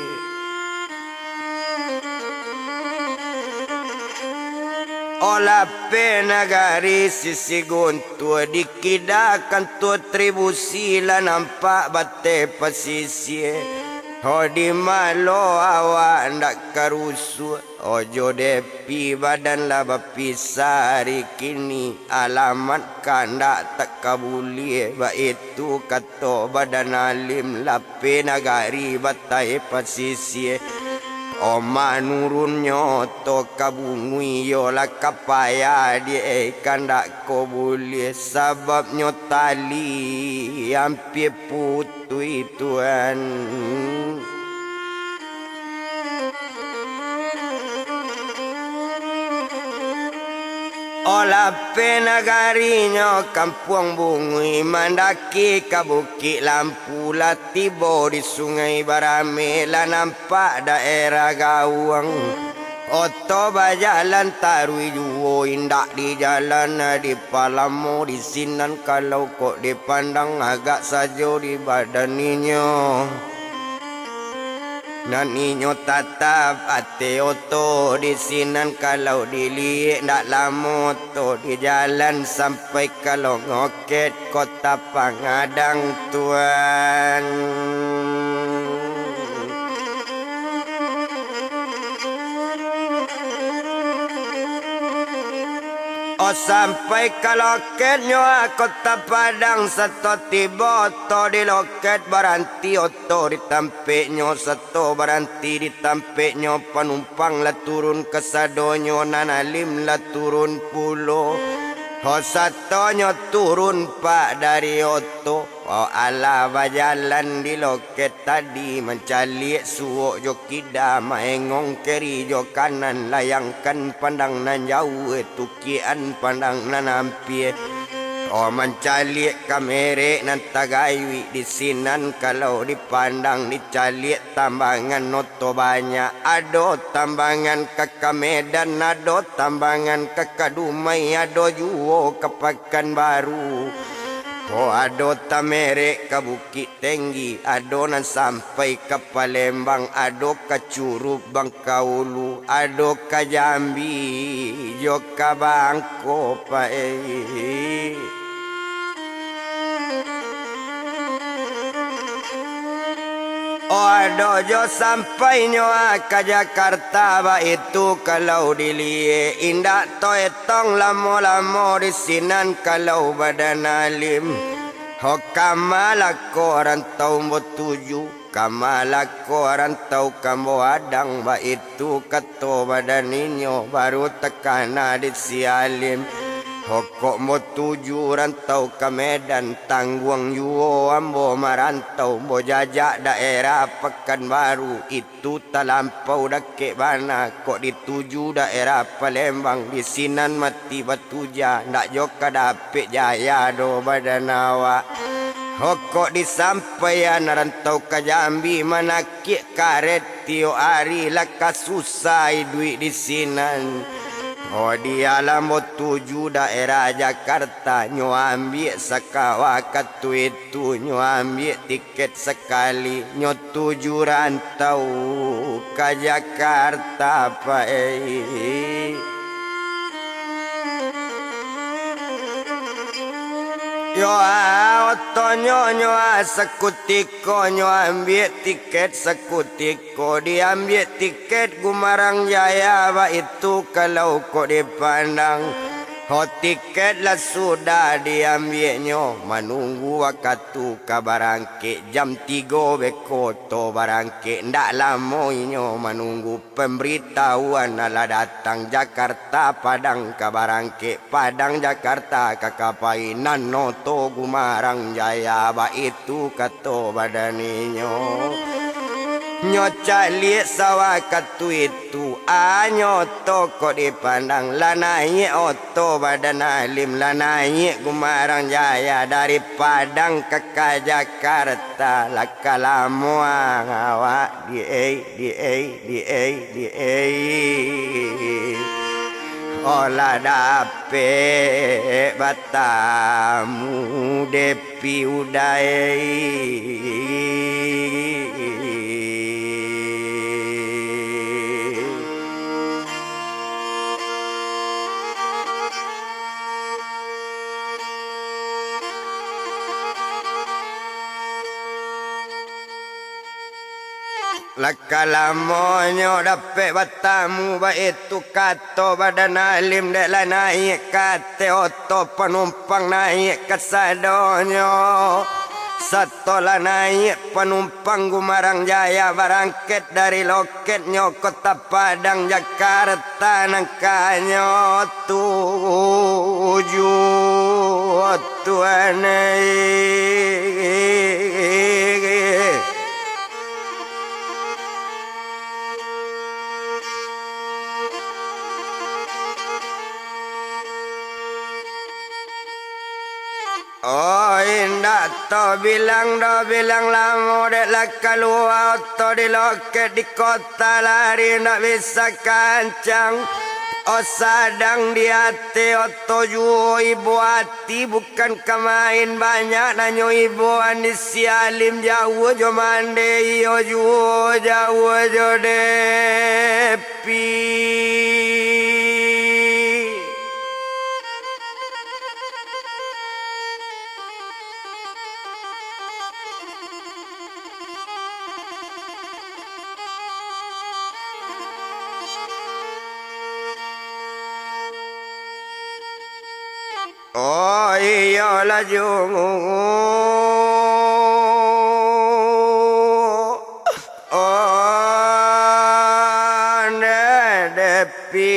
Oh, lapeh nagari Sigun Tuai, di kida kantua tribusi lah nampak bateh pasisia. Ho di malo awak ndak ka rusuah, ojo depi badan lah bapisah ari kini, alamat kandak tak ka buliah, baitu kato badan alim, lapeh nagari batai pasisia. Omak nurunnyo oto ka bungui, iyo lah ka payah di, eh, kandak ko buliah, sababnyo tali ampia putuih, Tuan. Oh, lapeh nagarinyo Kampuang Bungui, mandaki ka Bukik Lampu, lah tibo di Sungai Barameh, lah nampak daerah Gawang. Oto bajalan taruih juo, indak di jalan, di palamo di sinan, kalau kok dipandang agak sajo di badan inyo. Nan inyo tatap ateh oto di sinan, kalau diliek ndak lamo oto di jalan sampai ka Longoket, Kota Pangadang, Tuan. Oh, sampai ka loketnyo, ah, Kota Padang, sato tibo oto di loket, baranti oto di tampeknyo, sato baranti di tampeknyo, panumpang lah turun kasadonyo, nan alim lah turun pulo. Oh, satonyo turun, Pak, dari oto. Oh, alah bajalan di loket tadi, mancaliak suok jo kida, maengong kiri jo kanan, layangkan pandang nan jauah, tukiak-an pandang nan ampia. Oh, mancaliak kamerek nan tagayuik di sinan, kalau dipandang, dicaliak tambangan oto banyak, ado tambangan ka, ka Medan, ado tambangan ka, ka Dumai, ado juo ka Pakanbaru. Oh, ado tamerek ka Bukik Tenggi, ado nan sampai ka Palembang, ado ka Curup Bangkaulu, ado ka Jambi, jo ka Bangko, Pak, eh. Oh, ado jo sampainyo, ah, ka Jakarta, baitu kalau diliek, indak taetong lamo-lamo di sinan kalau badan alim. Ho, ka ma lah ko rantau ambo tuju, ka ma lah ko rantau ka ambo adang, baitu kato badan inyo, baru takana di si alim. Ho, kok ambo tuju rantau ka Medan, tangguang juo ambo marantau, ambo jajak daerah Pakanbaru, itu talampau dakek bana, kok dituju daerah Palembang, di sinan mati batuja, ndak jo ka dapek jaya doh badan awak. Ho, kok disampaian rantau ka Jambi, manakiak kareti tiok ari, lah ka susah iduik di sinan. Oh, di alam ambo tuju daerah Jakarta, nyo ambiak sakawa katuitu, nyo ambiak tiket sakali, nyo tuju rantau ka Jakarta, Pak, eh. Yo, ah, otonyo, nyo, ah, sakutiko, nyo ambiak tiket sakutiko, diambiak tiket Gumarang Jaya, baitu kalau kok dipandang. Ho, tiket lah sudah diambiaknyo, manunggu wakatu ka barangkek, jam tigo beko oto barangkek, ndak lamo inyo manunggu. Pambaritahuan alah datang, Jakarta Padang ka barangkek, Padang Jakarta ka ka pai, nan oto Gumarang Jaya, baitu kato badan inyo. Nyo caliak sawakatu itu, anyo oto kok dipandang, lah naiak oto badan alim, lah naiak Gumarang Jaya, dari Padang ka, ka Jakarta. Lah ka lamoang awak, di ei, di ei, di ei, di ei. Olah dapek batamu, Depi Uda ei. Ka lamonyo dapek batamu, baitu kato badan alim, dek lah naiak ka ateh oto, panumpang naiak kasadonyo. Sato lah naiak panumpang Gumarang Jaya, barangkek dari loketnyo Kota Padang, Jakarta, nangkanyo tujuah tuan. Oh, indak tabilang doh, bilang lamo dek lah kalua oto di lokek di kota lari, indak bisa kancang. Oh, sadang di ateh oto juo ibo ati, bukan ka main banyak nanyo ibo an di si alim, jauah jo mande iyo juo, jauah jo depi. Oh, iyo laju. Oh, nde depi.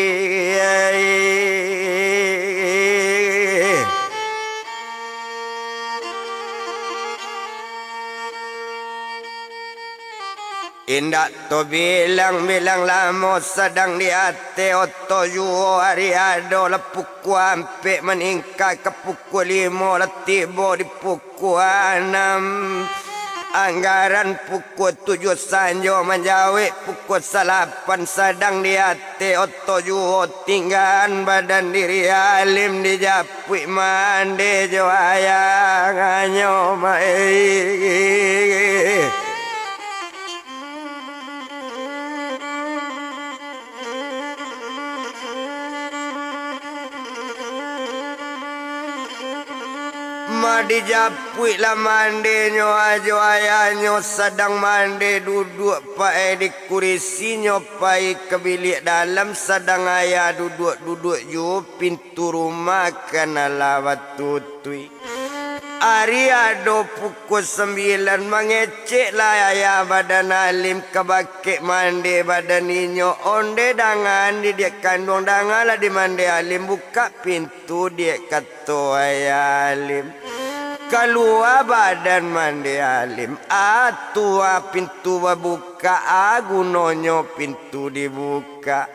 Indak tabilang-bilang lamo sadang di ateh oto juo, ari ado lah pukua ampek maningka ka pukua limo, lah tibo di pukua anam. Anggaran pukua tujuah sanjo manjawek pukua salapan, sadang di ateh oto juo, tinggaan badan diri alim dijapuik mande jo ayah anyo mai. Ma dijapuik lah mandenyo, ajo ayahnyo sadang mande duduak pae di kurisinyo, pai ka biliak dalam, sadang ayah duduak-duduak juo, pintu rumah kan alah batutuik. Ari ado pukua sambilan, mangeceklah ayah badan alim ka bakeh mande badan inyo. Onde dangaan didiak kanduang, dangalah di mande alim, bukak pintu diak kato ayah alim. Kalua badan mande alim, atua pintu babukak, a gunonyo pintu dibukak.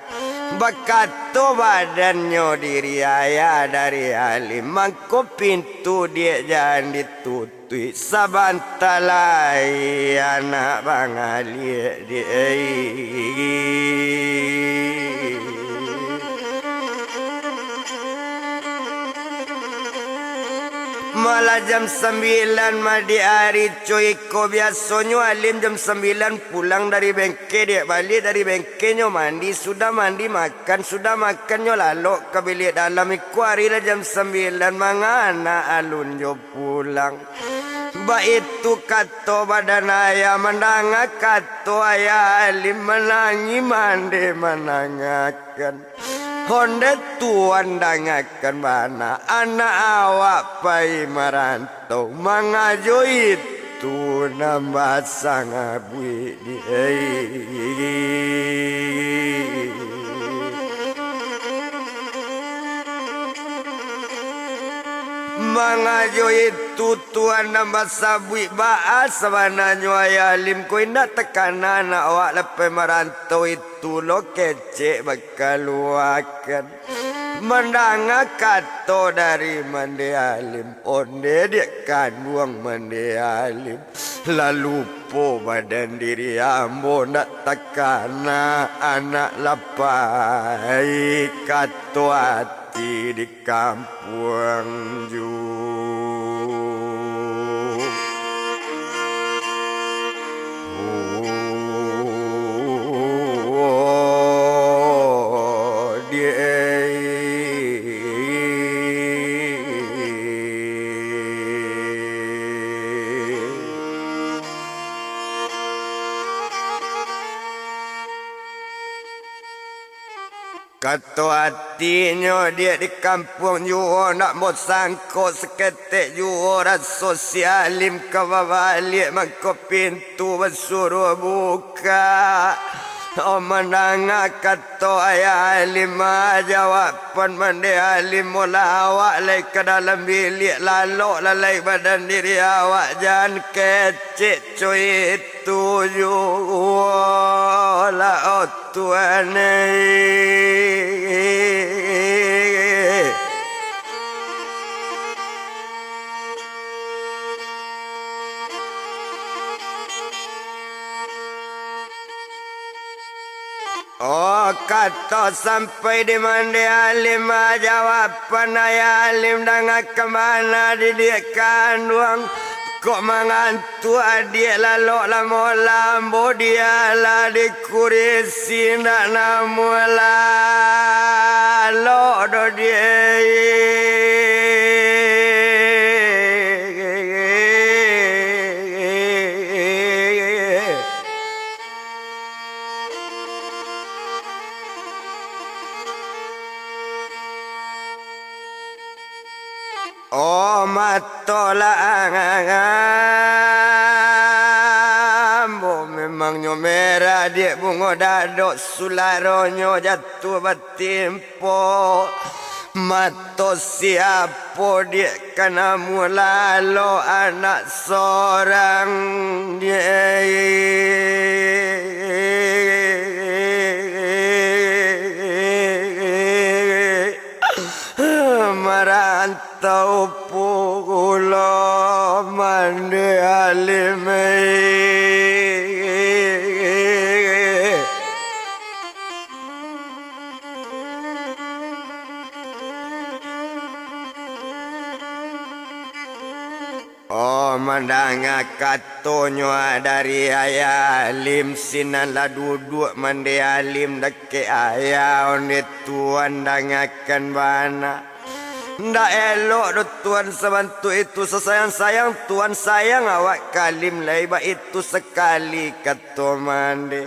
Bakato badannyo diri ayah dari alim, mangko pintu diak jan ditutuik, sabanta lai anak bangaliak diak. Malah jam sambilan ma di ari co iko, biasonyo alim jam sambilan pulang dari bengke, diak baliak dari bengke nyo mandi, sudah mandi makan, sudah makan nyo lalok ka biliak dalam. Iko ari lah jam sambilan, manga anak alun jo pulang. Baitu kato badan ayah, mandanga kato ayah alim, manangih mande manangakan. Onde tuan dangakan bana, anak awak pai marantau, mangajo itu nan basangabuik di ai. Mangajo itu tuan nan basabuik, baa sabananyo ayah alim ko indak takana anak awak lah pai marantau itu lo kecek bakaluakan. Mandanga kato dari mande alim, onde diak kanduang mande alim, lah lupo badan diri ambo, ndak takana anak lah pai kato ati di kampuang juo. Kato atinyo diak di kampuang juo, ndak basangko saketek juo raso si Alim ka babaliak, mangko pintu basuruah bukak. Oh, mandanga kato Ayah Alim, ah, jawaban Mande Alim, molah awak lai ka dalam biliak, lalok lah lai badan diri awak, jan kecek. Cuit tuju lah, oh Tuhan eh. Oh, kato sampai di Mande Alim, ah, jawaban Ayah Alim, dangakan bana didiak kanduang. Kok mangantuak adiak lalok lamo lambo, dialah di kurisi ndak namuah lalok doh diak. Oh, mato lah ambo, memangnyo merah diak bungo dadok, sularonyo jatuah batimpo. Mato siapo diak ka namuah lalok anak sorang diak. Marantau pulo Mande Alim. Oh, mandanga katonyo dari Ayah Alim, sinan lah duduak Mande Alim dakek ayah onde, Tuan dangakan bana. Ndak elok doh Tuan sabantuak itu, sasayang-sayang Tuan sayang awak ka Alim lai baitu sakali, kato Mande.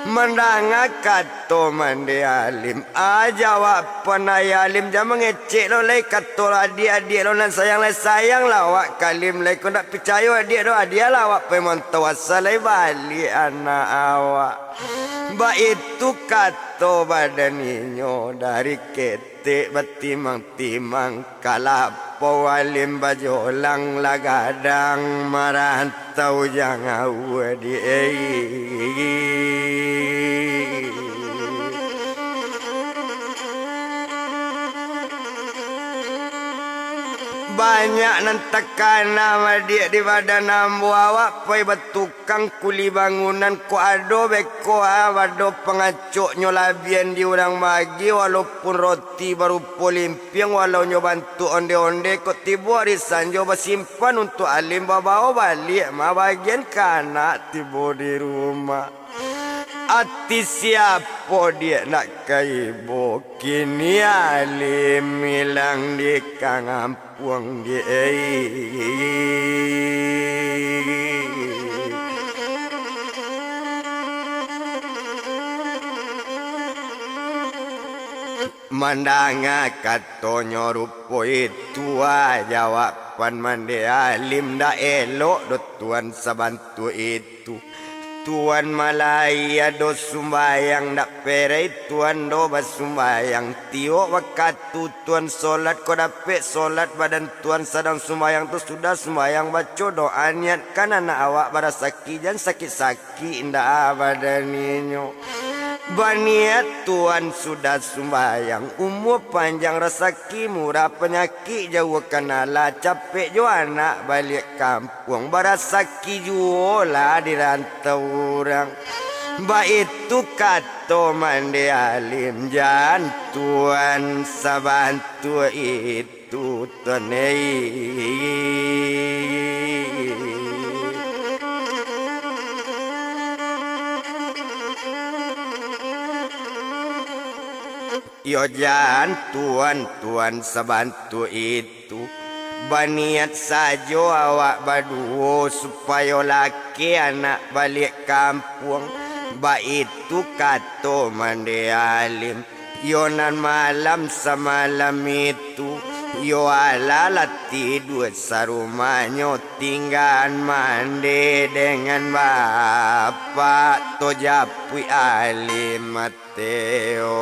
Mandanga kato Mande Alim, ah, jawaban Ayah Alim, jan mangecek lo lai, kato adiak-adiak lo nan sayang lai, sayang lah awak ka Alim lai, kok ndak picayo adiak doh, adiak lah awak pai mantau asa lai baliak anak awak. Baitu kato badan inyo dari ketek batimang-timang, kalapau Alim bajolang lah gadang marantau jang awak di. Banyak nan takana madiak di badan ambo, awak pai batukang kuli bangunan, kok ado beko, ah, ado pangacoknyo labian di urang bagi, walaupun roti barupo limpiang, walau nyo bantuak onde-onde, kok tibo ari sanjo basimpan untuak Alim babao baliak mah bagian ka anak tibo di rumah. Ati siapo diak nak ka ibo, kini Alim ilang di kangam puang di. Mandanga katonyo rupo itu, ah, jawaban Mande Alim, ndak elok doh Tuan sabantuak itu. Tuan malai ado sumbayang, ndak perai Tuan doh basumbayang. Tiok wakatu Tuan solat, kok dapek solat badan Tuan sadang sumbayang tu, sudah sumbayang baco doa, niatkan anak awak barasaki, jan sakik-sakik ndak badan inyo. Baniat Tuan sudah sumbayang, umua panjang, rasaki murah, panyakik jauahkan Allah, capek jo anak baliak kampuang. Puang barasaki juo lah di rantau urang. Baitu kato Mande Alim, jan Tuan sabantuak itu, Tuan ei. Iyo jan Tuan, Tuan sabantuak itu. Tu, baniat sajo awak baduo, supayo laki anak baliak kampuang. Baitu kato Mande Alim. Iyo nan malam samalam itu, iyo alah lah tidua sarumahnyo, tinggaan mande dengan bapak Tojapuik Alim Mateo.